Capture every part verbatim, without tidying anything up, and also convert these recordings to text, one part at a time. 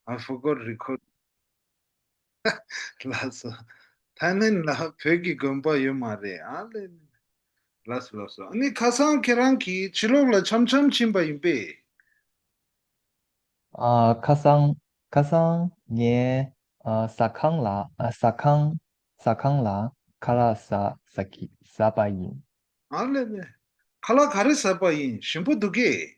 I forgot record. ལགས་སོ། ཐའི་ལེན་ལ་བོད་ཀྱི་དགོན་པ་ཡོད་མ་རེད། ཨ་ལེ་ལེ། ལགས་སོ་ལགས་སོ། ཨ་ནི་ཁ་སང་ཁྱེད་རང་གིས་ཕྱི་ལོགས་ལ་འཆམ་འཆམ་ཕྱིན་པ་ཡིན་པས། ཨ། ཁ་སང་ཁ་སང་ངས་ཨ། ཟ་ཁང་ལ་ཨ། ཟ་ཁང་ཟ་ཁང་ལ་ཁ་ལག་ཟ་ཟ་གི་ཟ་པ་ཡིན། ཨ་ལེ་ལེ། ཁ་ལག་ག་རེ་ཟ་པ་ཡིན། ཞིམ་པོ་འདུག་གས།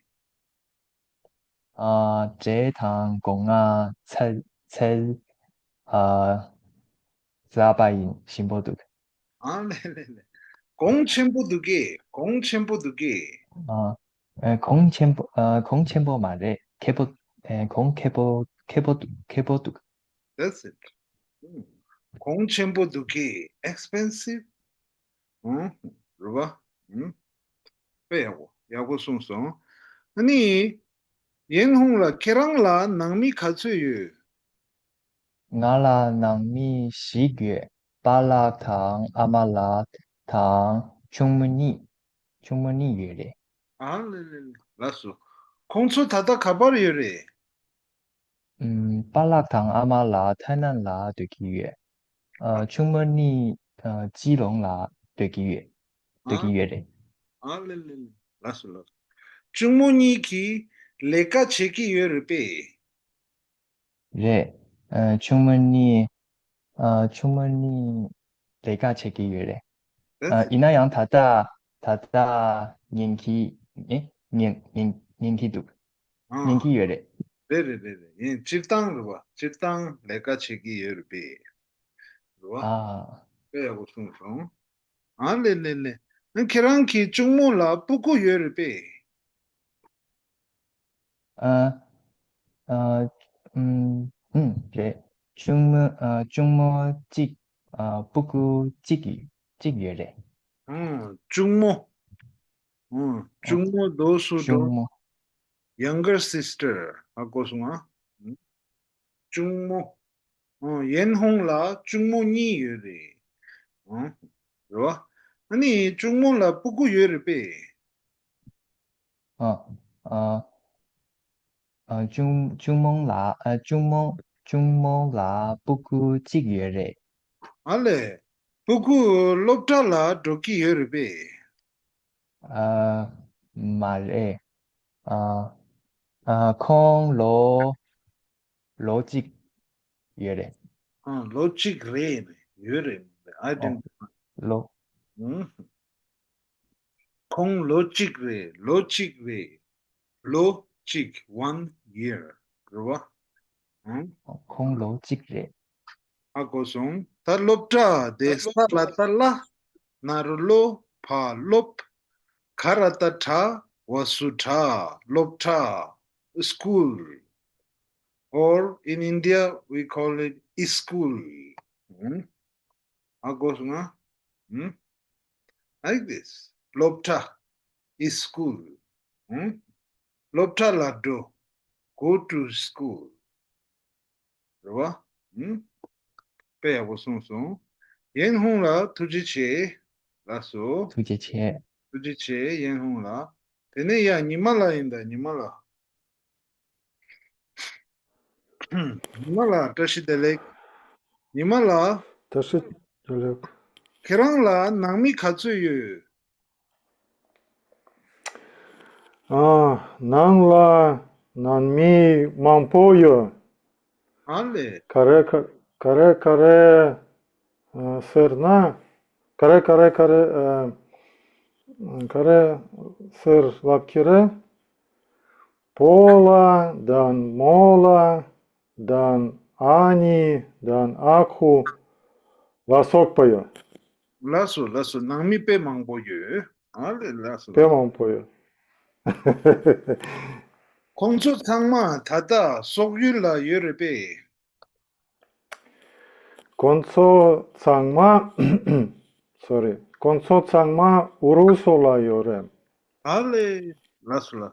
ཨ། འབྲས་དང་སྒོ་ང་། ཚལ་ཚལ། ཨ། ཟ་པ་ཡིན། ཞིམ་པོ་འདུག། ཨ་ལེ་ལེ་ལེ། གོང་ཆེན་པོ་འདུག་གས། གོང་ཆེན་པོ་འདུག་གས། ཨ། ཨ། གོང་ཆེན་པོ། ཨ། གོང་ཆེན་པོ་མ་རེད། ཁེ་པོ། ཨ། གོང་ཁེ་པོ་ཁེ་པོ་འདུག། ཁེ་པོ་འདུག། That's it. གོང་ཆེན་པོ་འདུག་གས། Expensive. ཨང་། རེད་པ། ཨང་། དཔེ་ཡག་པོ་ཡག་པོ་གསུངས་སོང་། ཨ་ནི། ཡན་ཧུང་ལགས། ཁྱེད་རང་ལ་ནང་མི་ག་ཚོད་ཡོད། ང་ལ་ནང་མི་བཞི་ཡོད། པཱ་ལགས་དང་ཨ་མ་ལགས་དང་ཆུང་མ་གཉིས། ཆུང་མ་གཉིས་ཡོད་རེད། ཨ་ལེ་ལེ་ལེ། ལགས་སོ། ཁོང་ཚོ་ད་ལྟ་ག་པར་ཡོད་རེད། ཨུམ། པཱ་ལགས་དང་ཨ་མ་ལགས་ཐའེ་ནན་ལ་སྡོད་ཀྱི་ཡོད། ཨ། ཆུང་མ་གཉིས། ཨ། སྤྱི་ལོང་ལ་སྡོད་ཀྱི་ཡོད། སྡོད་ཨ། ཀྱི་ཡོད་རེད། ཨ་ལེ་ལེ་ལེ། ལགས་སོ་ལགས་སོ། གཅུང་མོ་གཉིས་ཀྱིས་ལས་ཀ་བྱེད་ཀྱི་ཡོད་རེད་པས། རེད། ཨ། ཆུང་མ་གཉིས། ཨ། ཆུང་མ་གཉིས་ལས་ཀ་བྱེད་ཀྱི་ཡོད་རེད། ཨ། ཡིན་ན་ཡང་ད་ལྟ་ད་ལྟ་ཉན་གྱི། ཨེ། ཉན་ཉན་ཉན་གྱི་འདུག། ཨ། ཉན་གྱི་ཡོད་རེད། རེད་རེད་རེད་རེད། ཡིན། སྤྱིར་བཏང་རེད་པ། སྤྱིར་བཏང་ལས་ཀ་བྱེད་ཀྱི་ཡོད་རེད་པས། རེད་པ། ཨ། དཔེ་ཡག་པོ་གསུངས་སོང་། ཨ་ལེ་ལེ་ལེ། ཨ། ཁྱེད་རང་གི་གཅུང་མོ་ལ་སྤུ་གུ་ཡོད་རེད་པས། ཨ། ཨ། ཨུམ། ཨུམ། རེད། གཅུང་མོ། ཨ། གཅུང་མོ་གཅིག། ཨ། སྤུ་གུ་གཅིག་གཅིག་ཡོད་རེད། ཨ། གཅུང་མོ། ཨ། གཅུང་མོ་དོ་སུ་དོ། གཅུང་མོ། Younger sister། ཧ་གོ་སོང་ང་། གཅུང་མོ། ཨ། ཡན་ཧུང་ལ་གཅུང་མོ་གཉིས་ཡོད་རེད། ཨ། རེད་པ། ཨ་ནི་གཅུང་མོ་ལ་སྤུ་གུ་ཡོད་རེད་པས། ཨ། ཨ། ཨ། གཅུང་གཅུང་མོ་ལ། ཨ། གཅུང་མོ་གཅུང་མོ་ལ་སྤུ་གུ་གཅིག་ཡོད་རེད། ཨ་ལེ། སྤུ་གུ་སློབ་གྲྭ་ལ་འགྲོ་གི་ཡོད་རེད་པས། ཨ། མ་རེད། ཨ། ཨ། ཁོང་ལོ་ལོ་གཅིག་ཡོད་རེད། ཨ། ལོ་གཅིག་རེད། ཡོད་རེད། I didn't། ལོ། ཨུམ། ཁོང་ལོ་གཅིག་རེད། ལོ་གཅིག་རེད། ལོ་གཅིག one year། རེད་པ། ཨང་། ཁོང་ལོ་གཅིག་རེད། ཧ་གོ་སོང་། ད་སློབ་གྲྭ་དེ། ས་ལ་བཏགས་སླ། ན་རོ་སློ། བ་སློབ། ག་ར་བཏགས་གྲ། བ་སུ་གྲྭ། སློབ་གྲྭ། School. Or in India, we call it school. ཨང་། ཧ་གོ་སོང་ང་། ཨུམ། Like this. སློབ་གྲྭ། Is school. ཨུམ། སློབ་གྲྭ་ལ་འགྲོ། Go to school. རེད་པ། ཨུམ། དཔེ་ཡག་པོ་གསུངས་སོང་། ཡན་ཧུང་ལ་ཐུགས་རྗེ་ཆེ། ལགས་སོ། ཐུགས་རྗེ་ཆེ། ཐུགས་རྗེ་ཆེ་ཡན་ཧུང་ལ། དེ་ནས་ཡ་ཉི་མ་ལགས་ཡིན་ད། ཉི་མ་ལགས། ཉི་མ་ལགས་བཀྲ་ཤིས་བདེ་ལེགས། ཉི་མ་ལགས། བཀྲ་ཤིས་བདེ་ལེགས། ཁྱེད་རང་ལ་ནང་མི་ག་ཚོད་ཡོད། ཨ། ནང་ལ་ནང་མི་མང་པོ་ཡོད། ཨ་ལེ། ག་རེ་ག་ག་རེ་ག་རེ། ཨ། ཟེར་ན། ག་རེ་ག་རེ་ག་རེ། ཨ། ག་རེ་ཟེར་ལབ་ཀྱི་རེད། བོ་ལ་དང་མོ་ལ་དང་ཨ་ནི་དང་ཨ་ཁུ་ལ་སོགས་པ་ཡོད། ལགས་སོ་ལགས་སོ། ནང་མི་དཔེ་མང་པོ་ཡོད། ཨ་ལེ། ལགས་སོ། དཔེ་མང་པོ་ཡོད། ཁོང་ཚོ་ཚང་མ་ད་ལྟ་སོག་ཡུལ་ལ་ཡོད་རེད་པས། ཁོང་ཚོ་ཚང་མ། སོ་རི། ཁོང་ཚོ་ཚང་མ་ཨུ་རུ་སུ་ལ་ཡོད་རེད། ཨ་ལེ། ལགས་སོ་ལགས།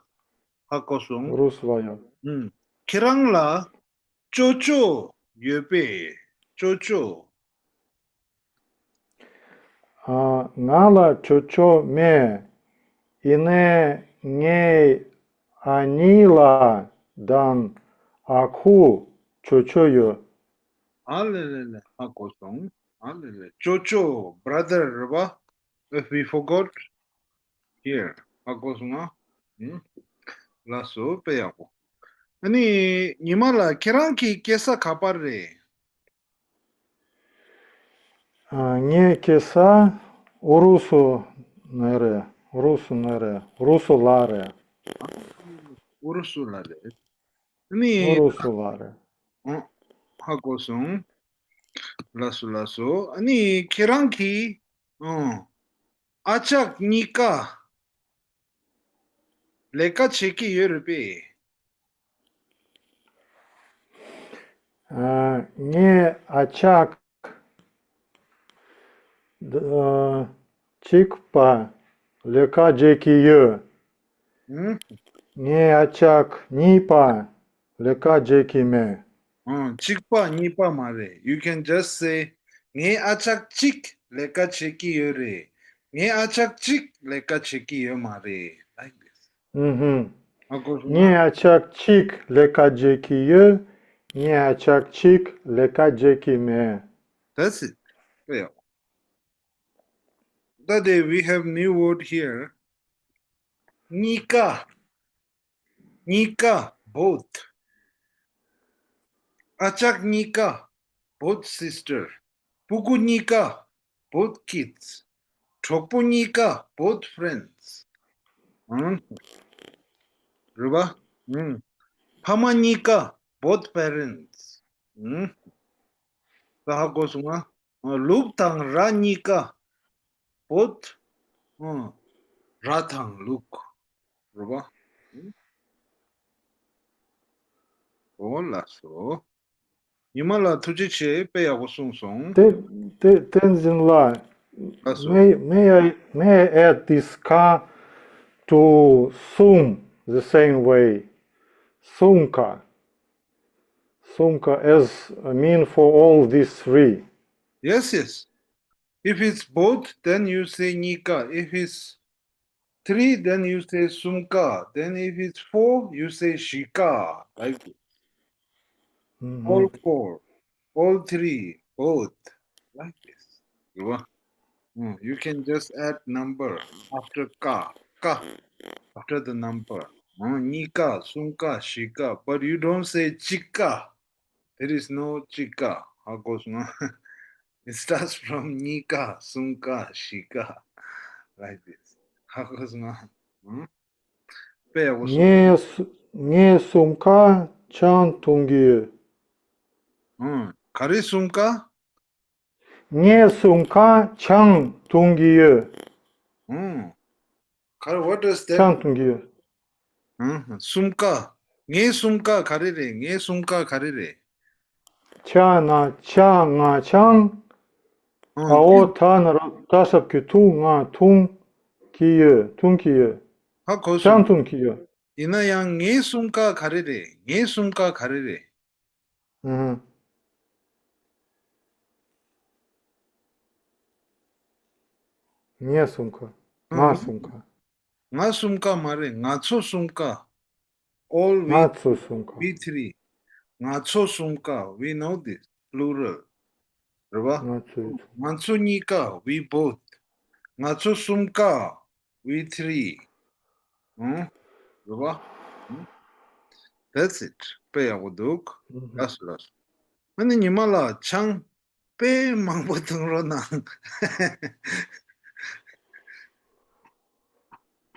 ཧ་གོ་སོང་། ཨུ་རུ་སུ་ལ་ཡོད། ཨུམ། ཁྱེད་རང་ལ་ཅོ་ཅོ་ཡོད་པས། ཅོ་ཅོ། ཨ། ང་ལ་ཅོ་ཅོ་མེད། ཡིན་ནའི་ངའི་ཨ་ནི་ལ་དང་ཨ་ཁུ་ ཅོ་ཅོ་ཡོད། ཨ་ལེ་ལེ་ལེ། ཧ་གོ་སོང་། ཨ་ལེ་ལེ། ཅོ་ཅོ། Brother རེད་པ། If we forgot here. ཧ་གོ་སོང་ཨ། ཨུ། ལགས་སོ། དཔེ་ཡག་པོ། ཨ་ནི་ཉི་མ་ལགས་ཁྱེད་རང་གི་སྐྱེས་ས་ག་པར་རེད། ཨ། ངའི་སྐྱེས་ས་ཨུ་རུ་སུ་ནས་རེད། ཨུ་རུ་སུ་ནས་རེད། ཨུ་རུ་སུ་ལ་རེད། ཨུ་རུ་སུ་ལ་རེད། ཨ་ནི། ཨུ་རུ་སུ་ལ་རེད། ཨོ། ཧ་གོ་སོང་། ལགས་སོ་ལགས་སོ། ཨ་ནི་ཁྱེད་རང་གིས། ཨོ། ཨ་ཅག་གཉིས་ཀ་ལས་ཀ་བྱེད་ཀྱི་ཡོད་རེད་པས། ཨ། ངའི་ཨ་ཅག་ཨ། གཅིག་པ་ལས་ཀ་བྱེད་ཀྱི་ཡོད། ཨུ། ངའི་ཨ་ཅག་གཉིས་པ་ལས་ཀ་བྱེད་ཀྱི་མེད། ཨང་། གཅིག་པ་གཉིས་པ་མ་རེད། You can just say ངའི་ཨ་ཅག་གཅིག་ལས་ཀ་བྱེད་ཀྱི་ཡོད་རེད། ངའི་ཨ་ཅག་གཅིག་ལས་ཀ་བྱེད་ཀྱི་ཡོད་མ་རེད། Like this. ཨུ་ཧུམ། ཧ་གོ་སོང་ངའི་ཨ་ཅག་གཅིག་ལས་ཀ་བྱེད་ཀྱི་ཡོད། ངའི་ཨ་ཅག་གཅིག་ལས་ཀ་བྱེད་ཀྱི་མེད། That's it. དཔེ་ཡག་པོ། ད་དེ་we have new word here. གཉིས་ཀ། གཉིས་ཀ། Both. ཨ་ཅག་གཉིས་ཀ། Both sister. སྤུ་གུ་གཉིས་ཀ། Both kids. གྲོགས་པོ་གཉིས་ཀ། Both friends. ཨང་། རེད་པ། ཨང་། ཕ་མ་གཉིས་ཀ། Both parents. ཨང་། ད་ཧ་གོ་སོང་ང་། ལུག་དང་ར་གཉིས་ཀ། Both. ཨང་། ར་དང་ལུག་རེད་པ། ཨོ་ལགས་སོ། ཉི་མ་ལགས་ཐུགས་རྗེ་ཆེ། དཔེ་ཡག་པོ་གསུངས་སོང་། བསྟན་བསྟན་བསྟན་འཛིན་ལགས། ལགས་སོ། May, may I, may I add this car to Sum the same way? Sumka. Sumka as a mean for all these three. Yes, yes. If it's both, then you say གཉིས་ཀ. If it's three, then you say གསུམ་ཀ. Then if it's four, you say བཞི་ཀ. Like this. Mm-hmm. All four, all three, both. Like this. You wa- mm, you can just add number after ཀ. ཀ. After the number. ཨང་། གཉིས་ཀ། གསུམ་ཀ། བཞི་ཀ. But you don't say གཅིག་ཀ. There is no གཅིག་ཀ། ཧ་གོ་སོང་ང་། It starts from གཉིས་ཀ། གསུམ་ཀ། བཞི་ཀ། Like this. ཧ་གོ་སོང་ང་། ཨང་། དཔེ་ཡག་པོ་གསུངས། ངས་གསུ- ངས་གསུམ་ཀ་ཆང་འཐུང་གི་ཡོད། ཨང་། ག་རེ། གསུམ་ཀ། ངས་གསུམ་ཀ་ཆང་འཐུང་གི་ཡོད། ཨང་། ག་རེ། What does that? ཆང་འཐུང་གི་ཡོད། ཨང་། གསུམ་ཀ། ངའི་གསུམ་ཀ་ག་རེ་རེད། ངའི་གསུམ་ཀ་ག་རེ་རེད། ཆ་ན་ཆ་ང་ཆང་། ཨང་། ཨའོ་ཐ་ན་རོ་ད་སབ་ཀྱི་འཐུང་། ང་འཐུང་གི་ཡོད། འཐུང་གི་ཡོད། ཧ་གོ་སོང་། ཆང་འཐུང་གི་ཡོད། ཡིན་ན་ཡང་ངའི་གསུམ་ཀ་ག་རེ་རེད། ངའི་གསུམ་ཀ་ག་རེ་རེད། ཨུ་ཧུ། ངའི་གསུམ་ཀ། ཨུ་ཧུ། ང་གསུམ་ཀ། ང་གསུམ་ཀ་མ་རེད། ང་ཚོ་གསུམ་ཀ། All we ང་ཚོ་གསུམ་ཀ། We three. ང་ཚོ་གསུམ་ཀ། We know this. Plural. རེད་པ། ང་ཚོ། ང་ཚོ་གཉིས་ཀ། We both. ང་ཚོ་གསུམ་ཀ། We three. ཨང་། རེད་པ། ཨང་། That's it. དཔེ་ཡག་པོ་འདུག་ཨུ་ཧུ། ལགས་སོ། ལགས་སོ། ཨ་ནི་ཉི་མ་ལགས་ཆང་དཔེ་མང་པོ་འཐུང་རོགས་གནང་།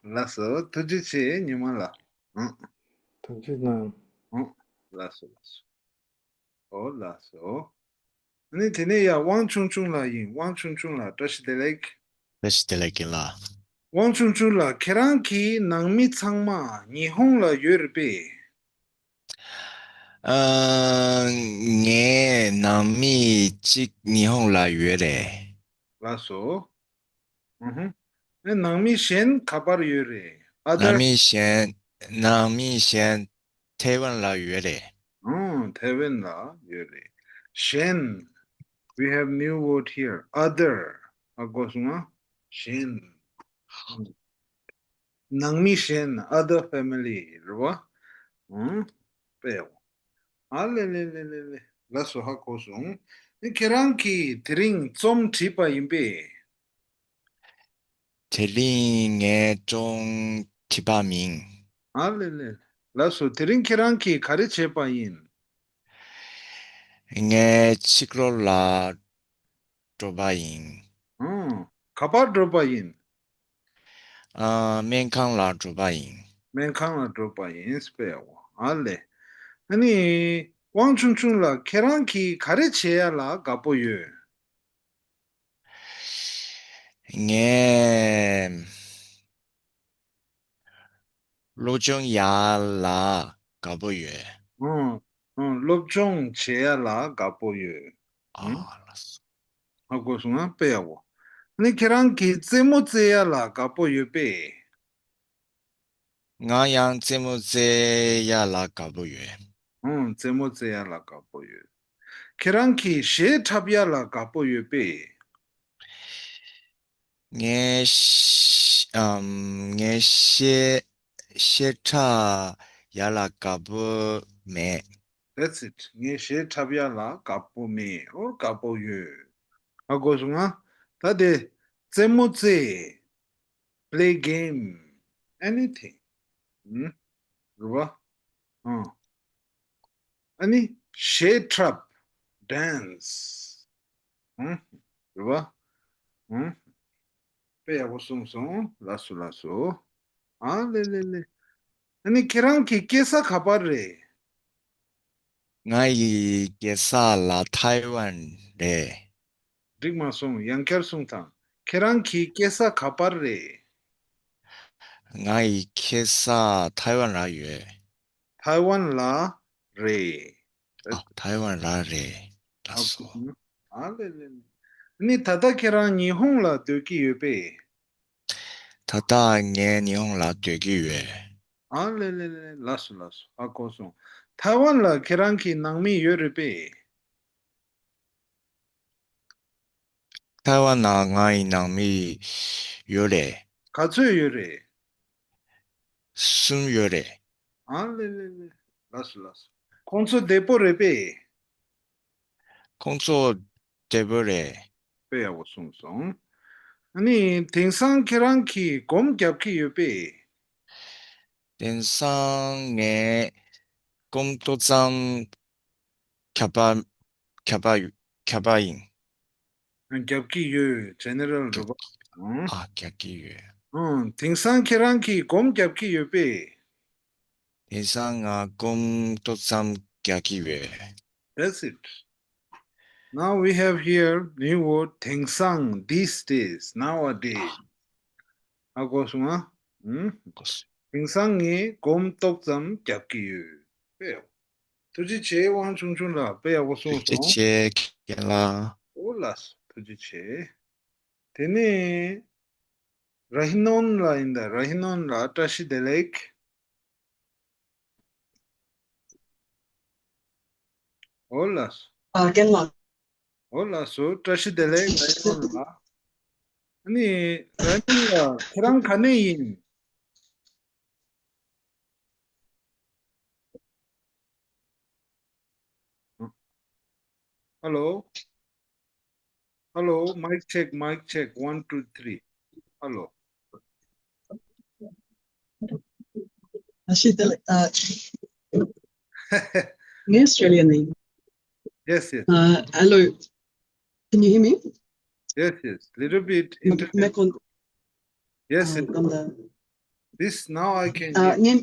ལགས་སོ། ཐུགས་རྗེ་ཆེ་ཉི་མ་ལགས། ཨང་། ཐུགས་རྗེ་གནང་། ཨང་། ལགས་སོ། ལགས་སོ། ཨོ་ལགས་སོ། ཨ་ནི་དེ་ནས་ཡ་དབང་ཆུང་ཆུང་ལགས་ཡིན། དབང་ཆུང་ཆུང་ལགས། བཀྲ་ཤིས་བདེ་ལེགས། བཀྲ་ཤིས་བདེ་ལེགས་ཡིན་ལགས། དབང་ཆུང་ཆུང་ལགས། ཁྱེད་རང་གི་ནང་མི་ཚང་མ་ཉི་ཧོང་ལ་ཡོད་རེད་པས། ཨ། ངའི་ནང་མི་གཅིག་ཉི་ཧོང་ལ་ཡོད་རེད། ལགས་སོ། ཨུ་ཧུ། ཨེ། ནང་མི་གཞན་ག་པར་ཡོད་རེད། Other། ནང་མི་གཞན། ནང་མི་གཞན་ཐའེ་ཝན་ལ་ཡོད་རེད། ཨང་། ཐའེ་ཝན་ལ་ཡོད་རེད། གཞན། We have new word here. Other. ཧ་གོ་སོང་ང་། གཞན། ནང་མི་གཞན། Other family རེད་པ། ཨང་། དཔེ་ཡག་པོ། ཨ་ལེ་ལེ་ལེ་ལེ་ལེ། ལགས་སོ། ཧ་གོ་སོང་། ཨ་ཁྱེད་རང་གིས་དེ་རིང་རྩོམ་བྲིས་པ་ཡིན་པས། དེ་རིང་ངས་རྩོམ་བྲིས་པ་མིན། ཨ་ལེ་ལེ། ལགས་སོ། དེ་རིང་ཁྱེད་རང་གིས་ག་རེ་བྱས་པ་ཡིན། ངས་ཕྱི་རོལ་ལ་འགྲོ་བ་ཡིན། ཨང་། ག་པར་འགྲོ་བ་ཡིན། ཨ། སྨན་ཁང་ལ་འགྲོ་བ་ཡིན། སྨན་ཁང་ལ་འགྲོ་བ་ཡིན། དཔེ་ཡག་པོ། ཨ་ལེ། ཨ་ནི། དབང་ཆུང་ཆུང་ལགས། ཁྱེད་རང་གིས་ག་རེ་བྱེད་ཡ་ལ་དགའ་པོ་ཡོད། ངས་སློབ་སྦྱོང་ཡ་ལ་དགའ་པོ་ཡོད། ཨང་། ཨང་། སློབ་སྦྱོང་བྱེད་ཡ་ལ་དགའ་པོ་ཡོད། ཨ། ཨང་། ལགས་སོ། ཧ་གོ་སོང་ང་། དཔེ་ཡག་པོ། ཨ་ནི་ཁྱེད་རང་གིས་རྩེད་མོ་རྩེ་ཡ་ལ་དགའ་པོ་ཡོད་པས། ང་ཡང་རྩེད་མོ་རྩེ་ཡ་ལ་དགའ་པོ་ཡོད། ཨང་། རྩེད་མོ་རྩེ་ཡ་ལ་དགའ་པོ་ཡོད། ཁྱེད་རང་གིས་གཞས་འཁྲབ་ཡ་ལ་དགའ་པོ་ཡོད་པས། ངས་ཤ- ཨམ། ངས་གཞས་གཞས་འཁྲབ་ཡ་ལ་དགའ་པོ་མེད། That's it. ངས་གཞས་འཁྲབ་ཡ་ལ་དགའ་པོ་མེད། ཨོ། དགའ་པོ་ཡོད། ཧ་གོ་སོང་ང་། ད་དེ་རྩེད་མོ་རྩེ། Play game, anything. ཨུམ། རེད་པ། ཨང་། ཨ་ནི་གཞས་འཁྲབ། Dance. ཨུམ། རེད་པ། ཨུམ། དཔེ་ཡག་པོ་གསུངས་སོང་། ལགས་སོ། ལགས་སོ། ཨ་ལེ་ལེ་ལེ། ཨ་ནི་ཁྱེད་རང་གི་སྐྱེས་ས་ག་པར་རེད། ང་ཡི་སྐྱེས་ས་ལ་ཐའེ་ཝན་རེད། འགྲིག་མ་སོང་། ཡང་བསྐྱར་གསུངས་དང་། ཁྱེད་རང་གི་སྐྱེས་ས་ག་པར་རེད། ང་ཡི་སྐྱེས་ས་ཐའེ་ཝན་ལ་ཡོད། ཐའེ་ཝན་ལ་རེད། ཨ། ཐའེ་ཝན་ལ་རེད། ལགས་སོ། ཨ་ལེ་ལེ་ལེ། ནི་ད་ལྟ་ཁྱེད་རང་ཉི་ཧོང་ལ་སྡོད་ཀྱི་ཡོད་པས། ད་ལྟ་ངས་ཉི་ཧོང་ལ་སྡོད་ཀྱི་ཡོད། ཨ་ལེ་ལེ་ལེ། ལགས་སོ། ལགས་སོ། ཧ་གོ་སོང་། ཐའེ་ཝན་ལ་ཁྱེད་རང་གི་ནང་མི་ཡོད་རེད་པས། ཐའེ་ཝན་ལ་ང་ཡི་ནང་མི་ཡོད་རེད། ག་ཚོད་ཡོད་རེད། གསུམ་ཡོད་རེད། ཨ་ལེ་ལེ་ལེ། ལགས་སོ། ལགས་སོ། ཁོང་ཚོ་བདེ་པོ་རེད་པས། ཁོང་ཚོ་བདེ་པོ་རེད། དཔེ་ཡག་པོ་གསུངས་སོང་། ཨ་ནི་དེང་སང་ཁྱེད་རང་གིས་སྒོམ་རྒྱབ་ཀྱི་ཡོད་པས། དེང་སང་ངས་སྒོམ་ཏོག་ཙམ་རྒྱབ་པ་རྒྱབ་པ་རྒྱབ་པ་ཡིན། རྒྱབ་ཀྱི་ཡོད། ཇེ་ནེ་རལ་རེད་པ། ཨང་། ཨ། རྒྱབ་ཀྱི་ཡོད། ཨང་། དེང་སང་ཁྱེད་རང་གིས་སྒོམ་རྒྱབ་ཀྱི་ཡོད་པས། དེང་སང་ང་སྒོམ་ཏོག་ཙམ་རྒྱག་གི་ཡོད། That's it. Now we have here new word དེང་སང་། These days, nowadays. ཧ་གོ་སོང་ང་། ཨུམ། གོ་སོང་། དེང་སང་ངས་སྒོམ་ཏོག་ཙམ་རྒྱབ་ཀྱི་ཡོད། དཔེ་ཡག་པོ། ཐུགས་རྗེ་ཆེ། དབང་ཆུང་ཆུང་ལགས། དཔེ་ཡག་པོ་གསུངས་སོང་། ཐུགས་རྗེ་ཆེ་རྒན་ལགས། ཨོ་ལགས། ཐུགས་རྗེ་ཆེ། དེ་ནས་ར་ཧི་ནོན་ལགས་ཡིན་ད། ར་ཧི་ནོན་ལགས། བཀྲ་ཤིས་བདེ་ལེགས། ཨོ་ལགས། ཨ། རྒན་ལགས། ཨོ་ལགས་སོ། བཀྲ་ཤིས་བདེ་ལེགས། ར་ཧི་ནོན་ལགས། ཨ་ནི་ར་ཧི་ནོན་ལགས། ཁྱེད་རང་ག་ནས་ཡིན། ཧ་ལོ། Hello, mic check, mic check, one, two, three. Hello. ཨ། ཤི་ཏེ་ལེ། ཨ། ངས་Australia ནས་ཡིན། Yes, yes. ཨ། Hello. Can you hear me? Yes, yes. Little bit མ་མེ་internet. གོ། Yes, ཨ། yes. གང་ལྟར། This now I can ཨ། hear. ངས།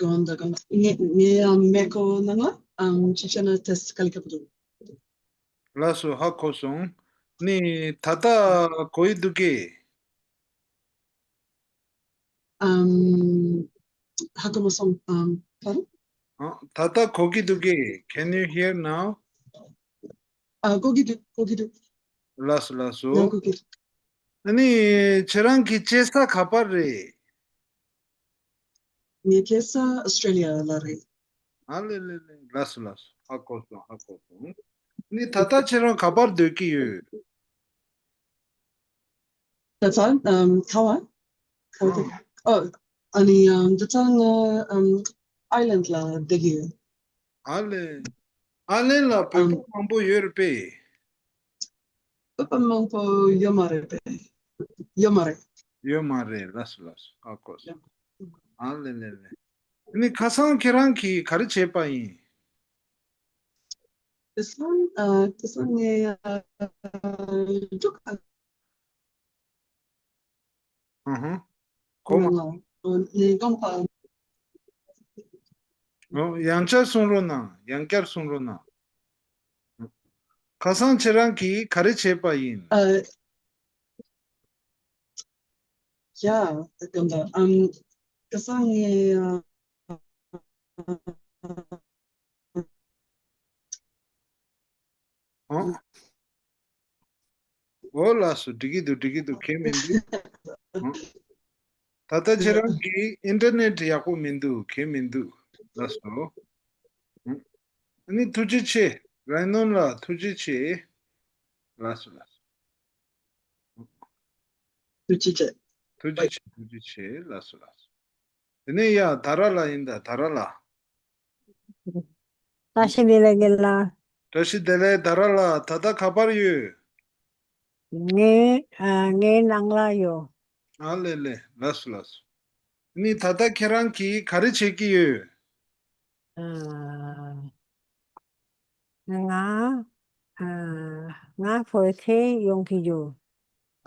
གང་ལྟར་གང་ལྟར། ངས་ངས་ཨམ་མེ་གོ་ནང་ལ་ཨམ་ཅི་བྱས་ན་ཏེས་ཊི་ག་ལེ་ག་པོ་འདུག་ལགས་སོ། ཧ་གོ་སོང་། ནི་ད་ལྟ་གོ་ཡི་འདུག་གས། ཨམ། ཧ་གོ་མ་སོང་། ཨམ། ད་རུང་། ཨ། ད་ལྟ་གོ་གི་འདུག་གས། Can you hear now? ཨ། གོ་གི་འདུག་གོ་གི་འདུག་ལགས་སོ། ལགས་སོ། ཡང་གོ་གི་འདུག་ཨ་ནི་ཁྱེད་རང་གི་སྐྱེས་ས་ག་པར་རེད། ངའི་སྐྱེས་ས་ཨོ་སི་ཀྲེ་ལི་ཡ་ལ་རེད། ཨ་ལེ་ལེ་ལེ། ལགས་སོ། ལགས་སོ། ཧ་གོ་སོང་། ཧ་གོ་སོང་། ནི་ད་ལྟ་ཁྱེད་རང་ག་པར་སྡོད་ཀྱི་ཡོད། ད་ལྟ་ཨམ་ཁ་བ། ཁ་བ་དེ། ཨ། ཨོ། ཨ་ནི་ཨམ་ད་ལྟ་ང་ཨམ་ཨའི་ལེན་ཌི་ལ་བསྡད་ཀྱི་ཡོད། ཨ་ལེ། ཨ་ལེན་ལ་བོད་པ་ཨམ། མང་པོ་ཡོད་རེད་པས། བོད་པ་མང་པོ་ཡོད་མ་རེད་པས། ཡོད་མ་རེད། ཡོད་མ་རེད། ལགས་སོ་ལགས་སོ། ཨ་ཀོ་སོ། ཡོད། ཨ་ལེ་ལེ་ལེ། ཨ་ནི་ཁ་སང་ཁྱེད་རང་གིས་ག་རེ་བྱས་པ་ཡིན། ཁ་སང་ཨ་ཁ་སང་ངས་ཨ་འབྲུག་ཨ། ཨ་ཧ། གོ་མ། ལ་ལས་ཀ་ཨོ། ཡང་བསྐྱར་གསུང་རོགས་གནང་། ཡང་བསྐྱར་གསུང་རོགས་གནང་། ཁ་སང་ཁྱེད་རང་གིས་ག་རེ་བྱས་པ་ཡིན། ཨ། ཡ། ཨམ། ཁ་སང་ངས་ཨ། ཨ། འོ་ལགས་སོ། འགྲིག་གི་འདུག་འགྲིག་གི་འདུག་གལ་མི་འདུག་ཨ། ད་ལྟ་ཁྱེད་རང་གི་ཨིན་ཊར་ནེཊ་ཡག་པོ་མི་འདུག་གལ་མི་འདུག་ལགས་སོ། ཨ་ནི་ཐུགས་རྗེ་ཆེ། རའི་ནོན་ལགས་ཐུགས་རྗེ་ཆེ། ལགས་སོ་ལགས་སོ། ཐུགས་རྗེ་ཆེ། ཐུགས་རྗེ་ཆེ། ཐུགས་རྗེ་ཆེ། ལགས་སོ་ལགས་སོ། དེ་ནས་ཡ་དྷ་ར་ལ་ཡིན་ད། དྷ་ར་ལ། བཀྲ་ཤིས་བདེ་ལེགས་རྒན་ལགས། བཀྲ་ཤིས་བདེ་ལེགས། དྷ་ར་ལ་ད་ལྟ་ག་པར་ཡོད། ངའི་ཨ་ངའི་ནང་ལ་ཡོད། ཨ་ལེ་ལེ། ལགས་སོ་ལགས་སོ། ནི་ད་ལྟ་ཁྱེད་རང་གིས་ག་རེ་བྱེད་ཀྱི་ཡོད། ཨ། ང་ཨ་ང་བོད་སྐད་ཡོང་གི་ཡོད།